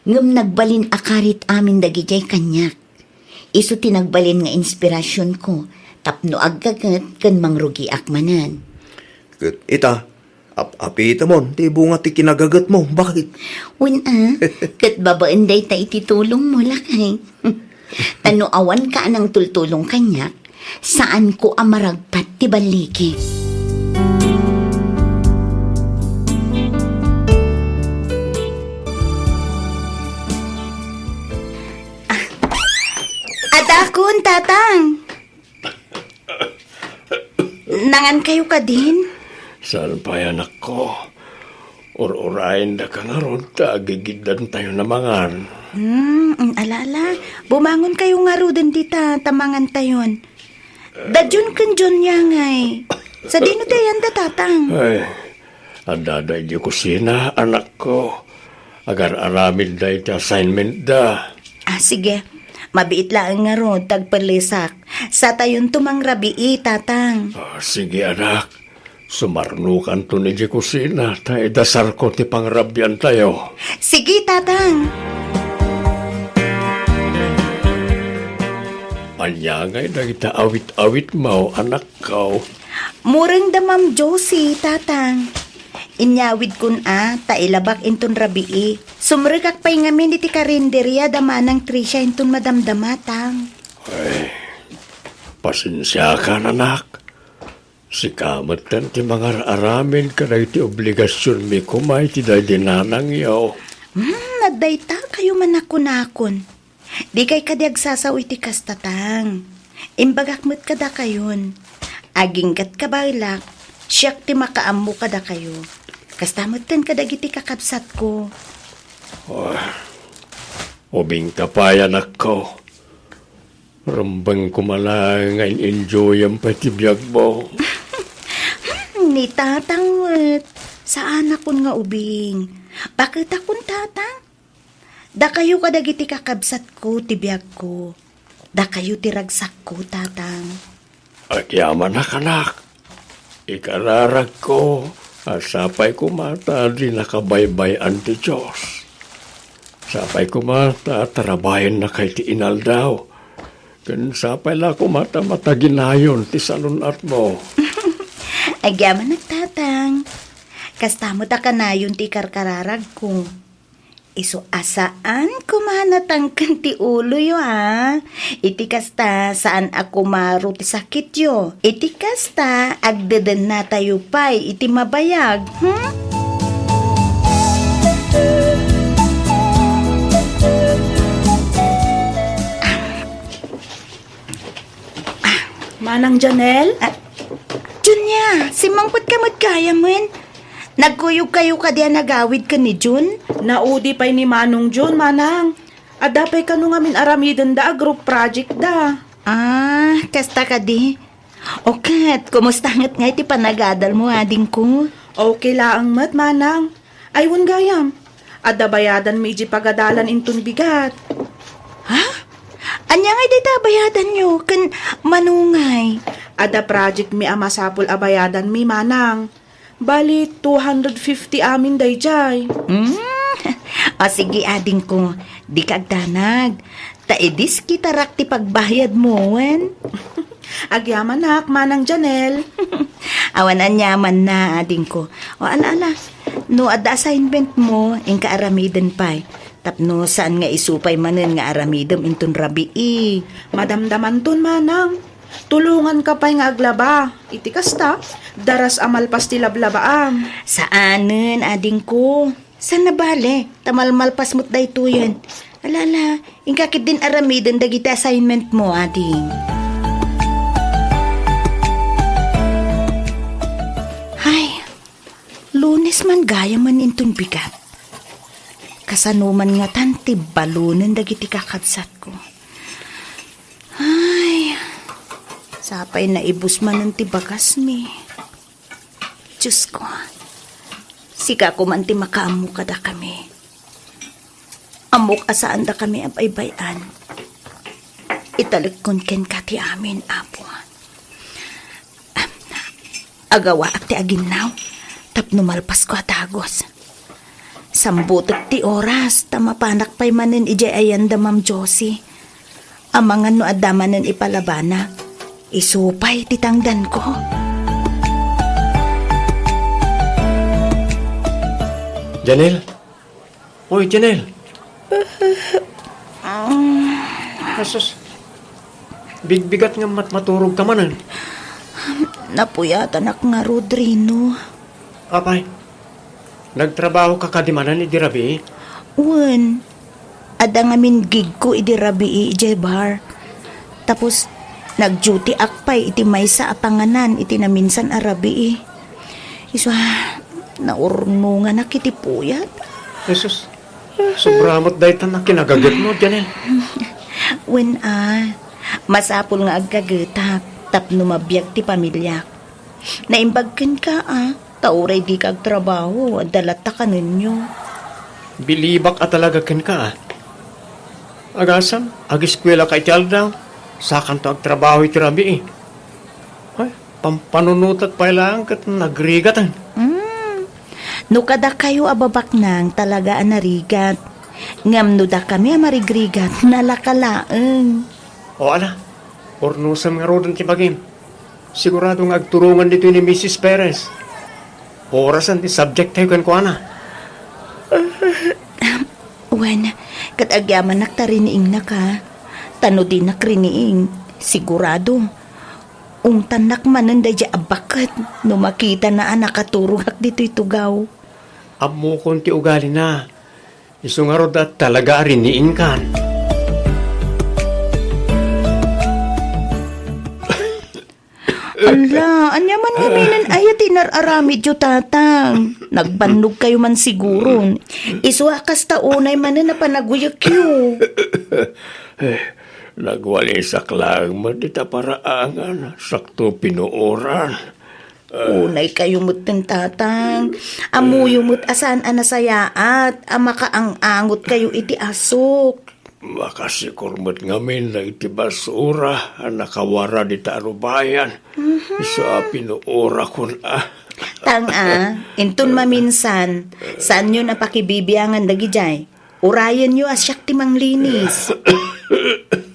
ngem nagbalin a karit amin dagidiay kaniak. Isu ti nagbalin nga inspirasionko tapno aggaget ken mangrugiak manen. Ket ita, ap-apitemon ti bunga ti kinagagetmo. Baket? Wen a, ket babaen dayta iti tulongmo, lakay. Ta no awanka a nangtultulong kaniak, saanko a maragpat ti balligi. Ah, adakon, Tatang. Nangankayo kadin? Saan pay, anakko. Ur-urayendaka ngarud ta agigiddantayon a mangan. Hmm, ala, ala. Bumangonkayo ngaruden dita ta mangantayon. Da Jun ken Junia ngay. Sadino ti ayanda, Tatang? Ay, addada idiay kusina, anakko. Agar-aramidda iti assignmentda. Ah, sige. Mabiit laeng ngarud, tagpellesak. Satayonto mangrabii, Tatang. Ah, sige, anak. Sumarnokanton idiay kusina, ta idasarko ti pangrabiantayo. Sige, Tatang. Ania ngay dagita awit-awitmo, anakko? Mureng da Ma'am Josie, Tatang. Inyawidkon a, ta ilabak inton rabii. Sumrekak pay ngamin iti karinderia da Manang Tricia inton madamdama, Tang. Ay, pasensiakan, anak. Sika metten ti mangar-aramid kadagiti obligasionmi koma iti daydi nanangyo. Hmm, adda itakayo manakunakon. Dikay kadi agsasao iti kasta, Tang. Imbagak met kadakayon. Aginggat kabaelak, siak ti makaammo kadakayo. Kasta metten kadagiti kakabsatko. Ah, ubingka pay, anakko. Rumbeng koma laeng nga in-enjoyam pay ti biagmo. Ni Tatang met, saanakon nga ubing. Baketakon, Tatang. Dakayo kadagiti kakabsatko ti biagko. Dakayo ti ragsakko, Tatang. Agyamanak, anak. Ikararagko a sapay koma ta dinaka baybay-an ti Dios. Sapay koma ta tarabahennaka iti inaldaw. Ken sapay la koma ta mataginayon ti salun-atmo. Agyamanak, Tatang. Kasta met a kanayon ti ikarkararagko. Isu a saan koma natangken ti uloyo, a. Iti kasta, saan a kumaro ti sakityo. Iti kasta, agdedennatayo pay iti mabayag, hmm? Manang Janel? Ah, Junia, simmangpetka met gayamen. Nagkuyogkayo kadi a nagawid ken ni Jun? Naudi pay ni Manong Jun, Manang. Adda pay kano ngamin aramidenda a group project da. Ah, kasta kadi. O ket, kumusta met ngay ti panagadalmo, adingko? Okay laeng met, Manang. Ay, wen gayam, adda bayadanmi idiay pagadalan inton bigat. Ha? Ania ngay dayta a bayadanyo? Ken mano ngay? Adda project mi a masapul a bayadanmi, Manang. Bali, two hundred fifty amin daydiay. Hmm? O sige, adingko, dika agdanag. Ta idiskitarak ti pagbayadmo, wen? Agyamanak, Manang Janel. Awan aniamanna, adingko. O, ala, ala. No adda assignmentmo, inka aramiden pay. Tapno saan nga isu pay manen nga aramidem inton rabii. Madamdamanton, Manang. Tulonganka pay nga aglaba. Iti kasta, daras a malpas ti lablabaam. Saanen, adingko. Saan a bale, ta malmalpas met daytoyen. Ala, ala, inka ketdin aramiden dagiti assignment mo, ading. Hay, Lunes man gayamen inton bigat. Kasano man ngatan ti balonen dagiti kakabsatko? Ay, sapay naibus manen ti bagasmi. Diosko, sika koma ti makaammo kadakami. Ammok a saandakami a baybay-an. Italekkon kenka ti amin, Apo. Agawaak ti aginnaw tapno malpasko a dagus. Sambutek ti oras ta mapanak pay manen idiay ayan da Ma'am Josie. Amangan no adda manen ipalabanak, isu pay ti tangdanko. Janelle? Oy, Janelle! Asus, bigbigat nga mat-, maturog ka manen. Napuyatanak ngarud, Rino. Apay, nagtrabaho ka kadi manen idi rabii? Wen, adda ngamin gigko idi rabii idiay bar. Tapos, nag-duty ak pay iti maysa a panganan iti naminsan a rabii. Isu a, naurnonganak iti puyat. Jesus, sobra met daytan a kinagagetmo, Janelle. Wen a, masapul nga aggagetak tapno mabiag ti pamiliak. Naimbag kenka a, ta uray dika agtrabaho, adda latta kanenyo. Bilibak a talaga kenka a. Agasem, ageskuela ka iti aldaw, sakanto agtrabaho iti rabii. Ay, pampanunotek pay laeng ket nagrigaten. Mm. No kadakayo a babaknang, talaga a narigat. Ngem no dakami a marigrigat, nalaka laeng. O ala, urnosem ngaruden ti bagim. Sigurado nga agturongan ditoy ni Missus Perez. Orasen ti subject tayo kenkuana. Wen, ket agyamanak ta riniingnak a. Ta no dinak riniing, sigurado, ungtannak manen daydiay a baket no makitana a nakaturogak ditoy tugaw. Ammokon ti ugalina. Isu ngarud a talaga a riniingkan. Ala, ania man ngaminen aya ti inar-aramidyo, Tatang? Nagbannogkayo man siguron. Isu a kasta unay manen a panaguyekyo. Eh, nagwalisak laeng met dita paraangan, sakto pinuoran. Unaykayo metten, Tatang. Ammoyo met a saan a nasayaat a makaang-angotkayo iti asuk. Makasikor met ngamin dagiti basura a nakawara dita a rubayan. Mhm. Isu a pinuorakon a. Tang a, inton maminsan, saanyo a pakibibiangan dagidiay. Urayenyo a siak ti manglinis.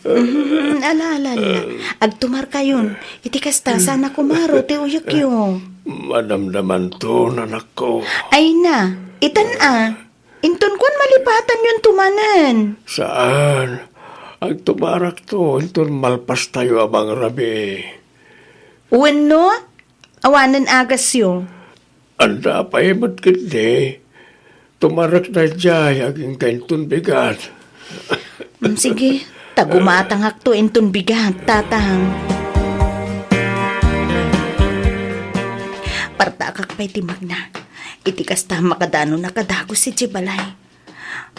Mhm, ala, ala, ala. Agtumarkayon. Iti kasta, saan a kumaro ti uyekyo. Madamdamanton, anakko. Ay na, itan a. Inton kuan malipatanyon tumanen. Saan. Agtumarakto, inton malpastayo a mangrabii. Wenno, awanen agasyo. Anda pay met ketdi, tumarek daydiay agingga inton bigat. Mm, sige, ta gumatangakto inton bigat, Tatang. Partaakak pay ti magna. Iti kasta, makadanonnak a dagus idiay balay.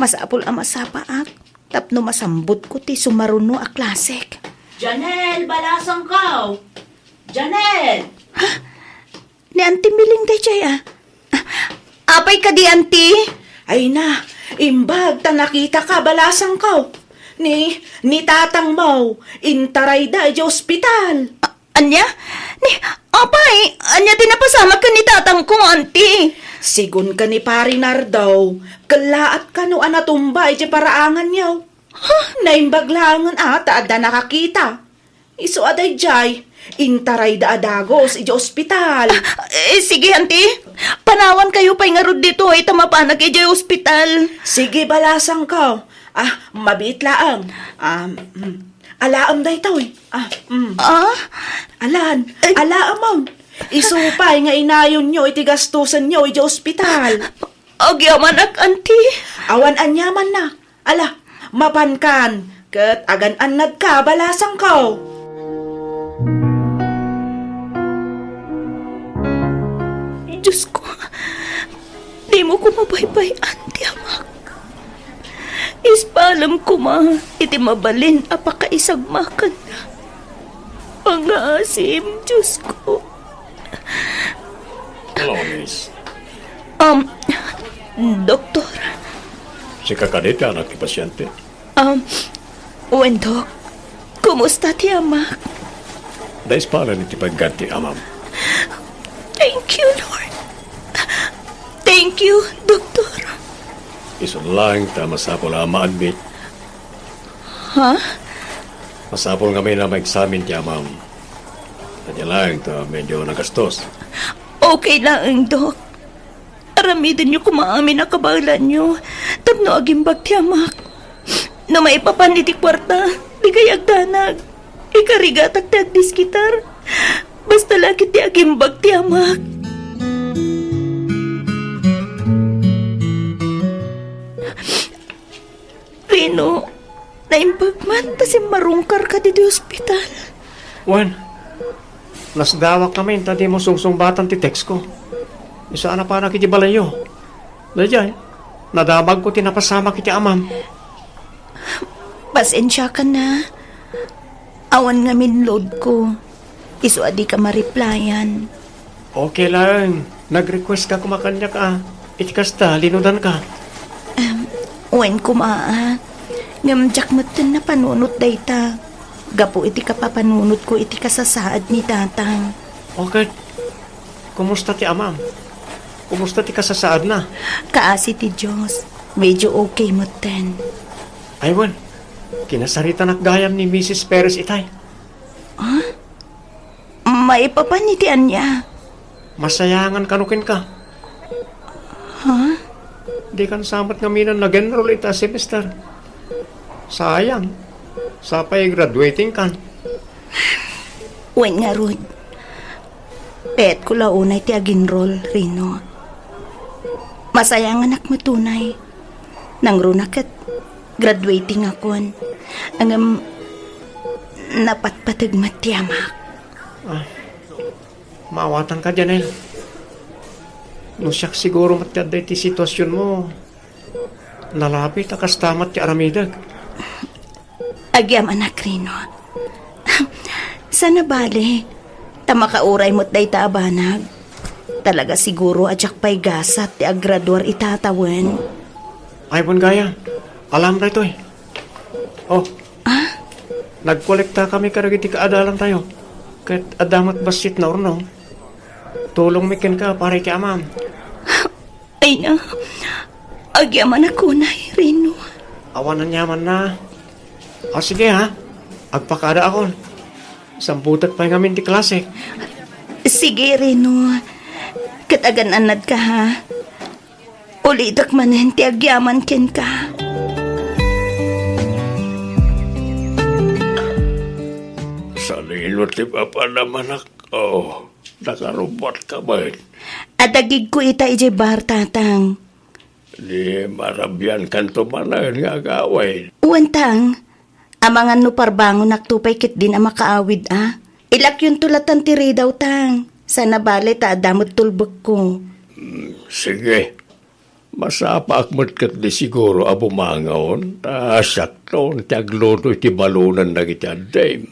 Masapul a masapaak tapno masambutko ti sumaruno a klasek. Janelle, balasangko! Janelle! Ha? Ni Auntie Miling daydiay a. Apay kadi, Auntie? Ay na, imbag ta nakitaka, balasangko. Ni, ni tatangmo, intarayda idiay ospital. A-, ania? Ni, apay, ania ti napasamak ken ni tatangko, Auntie? Sigun ken ni Pari Nardo, kellaat kano a natumba idiay paraanganyo. Huh? Naimbag laengen a ta adda nakakita. Isu a daydiay, intarayda a dagus idiay ospital. Ah, eh, sige, Auntie. Panawankayo pay ngarud ditoy ta mapanak idiay ospital. Sige, balasangko. Ah, mabiit laeng. Ah, mm. Alaem daytoy. Ah, mm. Ah? Alan, ay, alaemon. Isu pay nga inayonyo iti gastusenyo idiay ospital. Agyamanak, Auntie. Awan aniamanna. Ala, Mapankan, ket agan-annadka, balasangko. Diosko, dimo koma baybay-an ti amak. Ispalem koma iti mabalin a pakaisagmakanna. Pangngaasim, Diosko. Hello, miss. Um, Doktor. Sika kadi ti anak ti pasiente? Um, wen, Dok. Kumusta ti amak? Naispalem iti pagganti, amam. Thank you, Lord. Thank you, Doktor. Isu laeng ta masapul a ma-admit. Ha? Masapul ngamin a maeksamin ti amam. Ania laeng ta medyo nagastos. Okay laeng, Dok. Aramidenyo koma amin a kabaelanyo tapno agimbag ti amak. No maipapan iti kuarta, dikay agdanag. Ikarigatak ti agdiskitar. Basta la ket ti agimbag ti amak. Rino, naimbag man ta simmarungkarka ditoy ospital. Wen, nasdawak ngamin ta dimo sungsungbatan ti textko. Isu a napanak iti balayyo. Daydiay, nadamagko ti napasamak iti amam. Pasensiakan a. Awan ngamin loadko. Isu a dika ma-replyan. Okay laeng. Nag-requestka koma kaniak a iti kasta, linudanka. Em, wen koma a. Ngem diak metten napanunot dayta. Gapu iti kapapanunotko iti kasasaad ni Tatang. Okay. Kumusta ti amam? Kumusta ti kasasaadna? Kaasi ti Dios. Medyo okay metten. Ay, wen. Kinasaritanak gayam ni Misis Perez itay. Ha? Maipapan iti ania? Masayangan kano kenka. Ha? Dikan sa met ngamin a nag-enroll ita a semester. Sayang. Sapay graduating kan. Wen ngarud, kayatko la unay ti ag-enroll, Rino. Masayanganak met unay. Nangruna ket graduatingakon. Ngem napatpateg met ti amak. Ah, maawatanka, Janel. No siak siguro met ti adda iti situasionmo, nalapit a kasta met ti aramidek. Agyamanak, Rino. Saan a bale, ta makauray met dayta a banag. Talaga siguro a diak pay gasat ti aggraduar ita tawen. Ay, wen gayam. Alam daytoy. Oh. Ah? Nagkolektakami kadagiti kaadalantayo. Ket adda met bassit naurnong. Tulongmi kenka para iti amam. Ay na, agyamanak unay, Rino. Awan aniamanna. O, sige, ha? Agpakadaakon. Sambutek pay ngamin ti klasek. Sige, Rino. Ket agan-annadka, ha? Ulitek manen ti agyaman kenka. Salino ti papanamanak? Oh, nakarubbuatka met. Adagigko ita idiay bar, Tatang. Di marabiankanto manen nga agawid. Wen, Tang. Amangan no parbangonakto pay ketdin a makaawid a. Ilakyonto latan ti ridaw, Tang. Saan a bale ta adda met tulbekko. Hmm, sige. Masapaak met ketdi siguro a bumangon, ta siakton ti agluto iti balunen dagiti addim.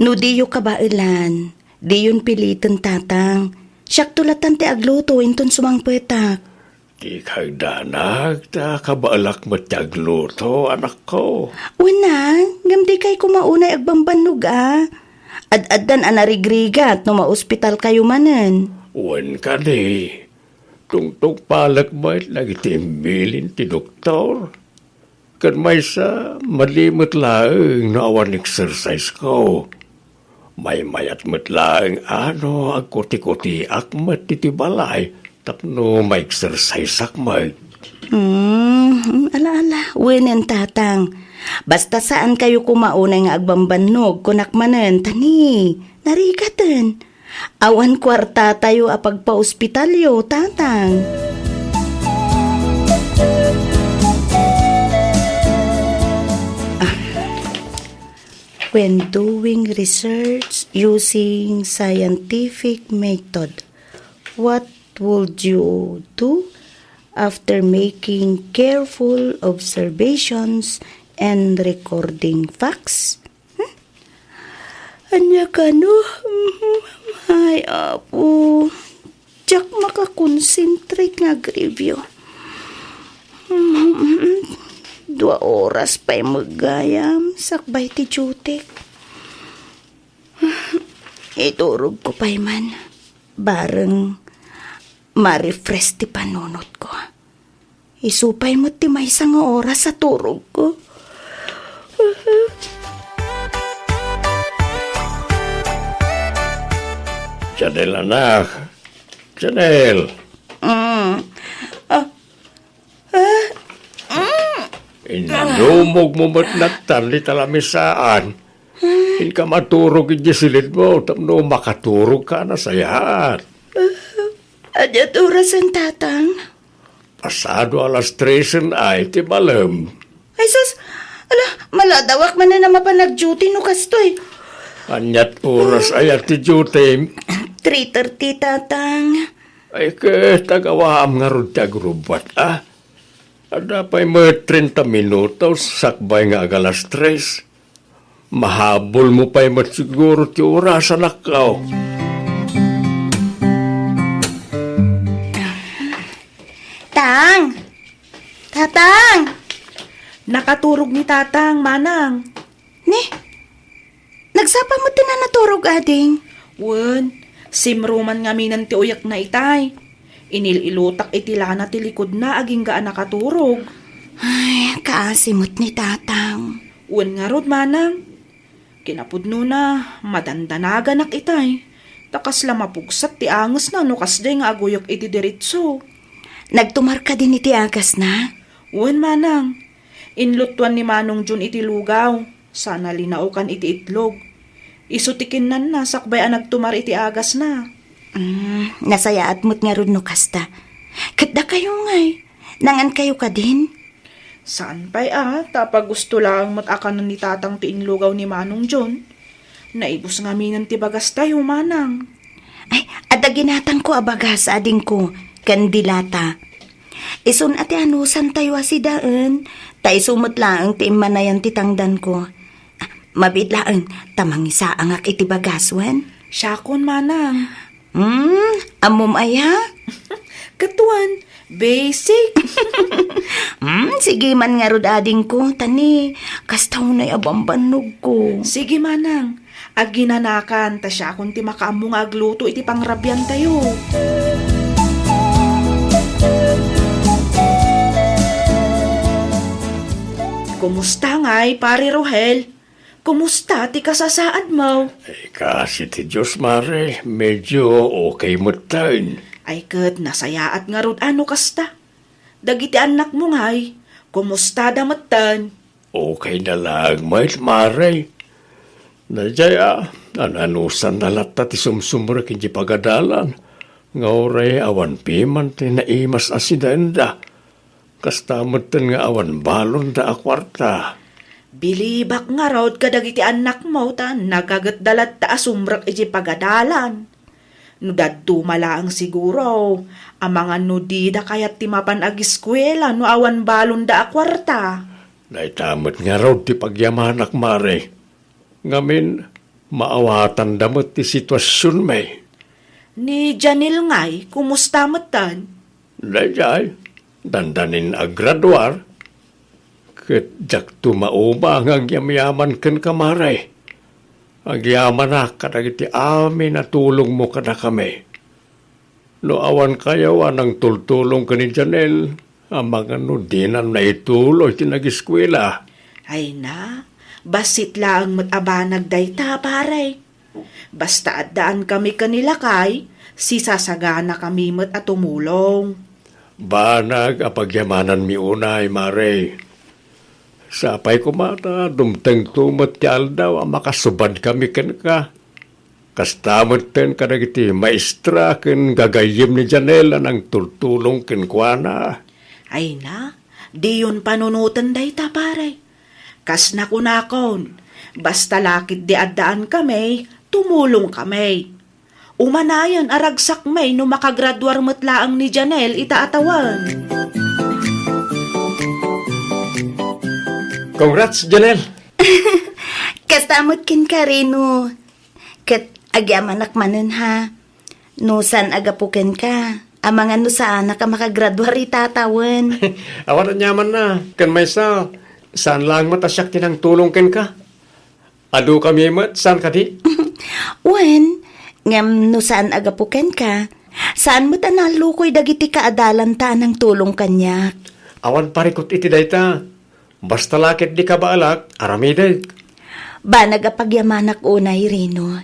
No diyo kabaelan, diyon piliten, Tatang. Siakto latan ti agluto inton sumangpetak. Dika agdanag ta kabaelak met ti agluto, anakko. Wen a, ngem dikay koma unay agbambannog a. Ad-addan a narigrigat no maospitalkayo manen. Wen kadi, tungtungpalek met dagiti imbilin ti doktor. Ken maysa, madi met laeng no awan exercise-ko. Maymayat met laeng a no agkutikutiak met iti balay tapno ma-exercise-ak met. Hmm, ala, ala, wenen, Tatang. Basta saankayo koma unay nga agbambannog, kunak manen, ta ni, narigaten. Awan kuartatayo a pagpaospitalyo, Tatang. When doing research using scientific method, what would you do after making careful observations and recording facts? Hmm? Ania kano? Ay, Apo. Diak makakonsentrate nga agreview. Dua oras pay met gayam sakbay ti duty. Iturogko pay man. Bareng ma-refresh ti panunotko. Isu pay met ti maysa nga oras a turogko. Janelle, anak. Janelle. Mm. Ah. Ah. Mm. Inlumogmo met nattan dita lamisaan. Inka maturog idiay silidmo tapno makaturogka a nasayaat. Ania ti orasen, Tatang? Pasado alas tresen ay ti malem. Ay, sus! Ala, maladawak manen a mapan nag-duty no kastoy. Aniat oras aya ti duty? Three thirty, Tatang. Ay, ket agawaam ngarud ti agrubbuat, a? Adda pay met trenta minutos sakbay nga agalas tres. Mahabolmo pay met siguro ti oras, anakko. Tang! Tatang! Nakaturog ni Tatang, Manang. Ni? Nagsapa met ti nanaturog, ading? Wen, simruman ngamin ti uyekna itay. Inil-ilotak iti lana ti likodna agingga a nakaturog. Ay, kaasi met ni Tatang. Wen ngarud, Manang. Kinapudnona, madandanaganak itay. Ta kasla mapugsat ti angesna no kasdiay nga aguyok iti diretso. Nagtumar kadin iti agasna? Wen, Manang. Inluttuan ni Manong John iti lugaw. Sana linaokan iti itlog. Isu ti kinnanna sakbay a nagtumar iti agasna. Mm, nasayaat met ngarud no kasta. Ket dakayo ngay, nangankayo kadin? Saan pay a, ta pagusto laeng met a kanen ni Tatang ti inlugaw ni Manong John. Naibus ngaminen ti bagastayo, Manang. Ay, adda ginatangko a bagas, adingko, ken dilata. Isun a ti anusantayo a sidaen, ta isu met laeng ti immanayan ti tangdanko. Ah, mabiit laeng, ta mangisaangak iti bagas, wen? Siakon, Manang. Hmm, ammom aya? Ket wen, basic. Hmm, sige man ngarud, adingko, ta ni, kasta unay a bambannogko. Sige, Manang. Aginanakan, ta siakon ti makaammo nga agluto iti pangrabiantayo. Kumusta ngay, Pare Rohel? Kumusta ti kasasaadmo? Ay, kaasi ti Dios, Mare. Medyo okay metten. Ay, ket nasayaat ngarud a no kasta. Dagiti annakmo ngay, kumustada metten? Okay na laeng met, Mare. Daydiay a, an-anusanna latta ti sumsumrek idiay pagadalan, nga uray awan piman ti naimas a sidaenda. Kasta metten nga awan balonda a kuarta. Bilibak ngarud kadagiti annakmo ta nagagetda latta a sumrek idiay pagadalan. No dadduma laeng siguro, amangan no dida kayat ti mapan agiskuela no awan balonda a kuarta. Dayta met ngarud ti pagyamanak, Mare. Ngamin, maawatanda met ti situasionmi. Ni Janelle ngay, kumusta metten? Daydiay, dandanin aggraduar, ket diakto mauma nga agyamyaman kenka, Mare. Agyamanak kadagiti amin a tulongmo kadakami. No awankayo a nangtultulong ken ni Janelle, amangan no dinan naituloy ti nagiskuela. Ay na, bassit laeng met a banag dayta, pare. Basta addaan kami ken ni lakay, sisasaganakami met a tumulong. Banag a pagyamananmi unay, Mare. Sapay koma ta dumtengto met ti aldaw a makasubadkami kenka. Kasta metten kadagiti maestra ken gagayyem ni Janelle a nangtultulong kenkuana. Ay na, diyon panunoten dayta, pare. Kas nakunakon, basta la ketdi addaan kami, tumulong kami. Umanayon a ragsak mi no makagraduar met laeng ni Janelle ita a tawen. Congrats, Janelle! Kasta met kenka, Reno. Ket agyamanak manen, ha, no saan a gapu kenka, amangan no saanak a makagraduar ita a tawen. Awan aniamanna, ken maysa, saan laeng met a siak ti nangtulong kenka. Adu kami met, saan kadi? Wen, ngem no saan a gapu kenka, saan met a nallukoy dagiti kaadalanta a nangtulong kaniak. Awan parikut iti dayta. Basta la ketdi kabaalak, aramidek. Banag a pagyamanak unay, Reno.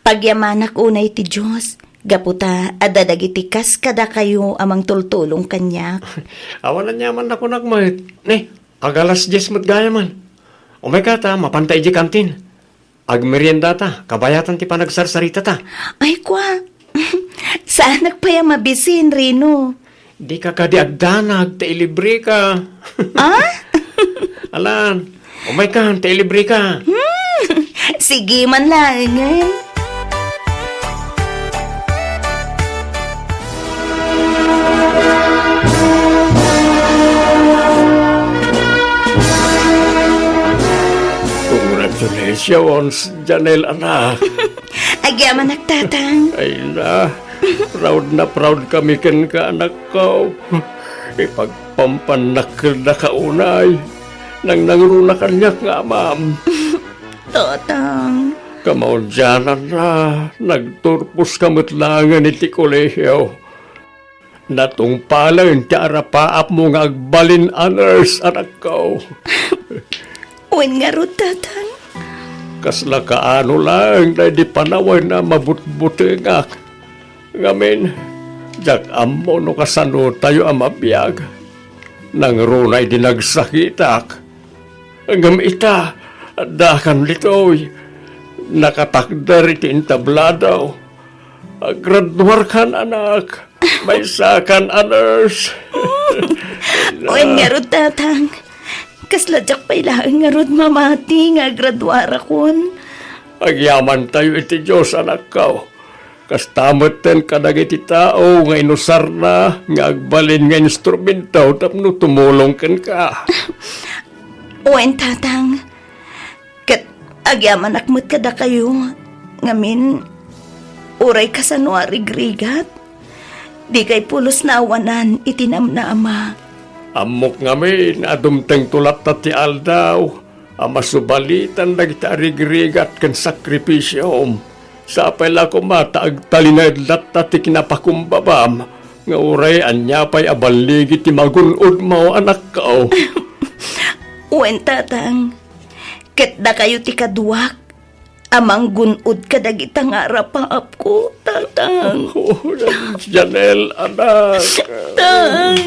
Pagyamanak unay ti Dios, gapu ta adda dagiti kas kadakayo a mangtultulong kaniak. Awan aniaman a kunak met. Ne, ag-alas dies met gayamen. Umayka ta, mapanta idiay kantin. Agmeriendata, kabayatan ti panagsarsaritata. Ay, kua. Saanak pay a mabisin, Reno. Dika kadi agdanag, ta ilibreka. Ah? Alan, umaykan, ta ilibreka. Hmm, sige man laengen. Congratulations, Janelle, anak. Agyamanak, Tatang. Ay na, proud na proud kami kenka, anakko. Ipagpampannak kadaka unay. Nangnangruna kaniak nga amam. Tatang. Kamaudiananna, nagturposka met laengen iti kolehio. Natungpalen ti arapaapmo nga agbalin a nurse, anakko. Wen ngarud, Tatang. Kasla kaano laeng daydi panawen a mabutbutengak. Ngamin, diak ammo no kasanotayo a mabiag. Nangruna idi nagsakitak. Ngem ita, addakan ditoy. Nakatakder iti entablado. Agraduarkan, anak. Maysakan a nurse. Wen ngarud, Tatang. Kasla diak pay laeng ngarud mamati nga agraduarakon. Agyamantayo iti Dios, anakko. Kasta metten kadagiti tao nga inusarna nga agbalin nga instrumento tapno tumulong kenka. Wen, Tatang. Ket agyamanak met kadakayo, ngamin, uray kasano a rigrigat, dikay pulos naawanan iti namnama. Ammok ngamin a dumtengto latta ti aldaw a masubalitan dagiti arigrigat ken sakripisiom. Sapay la koma ta agtalinaed latta ti kinapakumbabam nga uray ania pay a balligi ti magun-odmo, anakko. Wen, Tatang. Ket dakayo ti kaduak a manggun-od kadagita nga arapaapko, Tatang. Oh, Janelle, anak. Tang.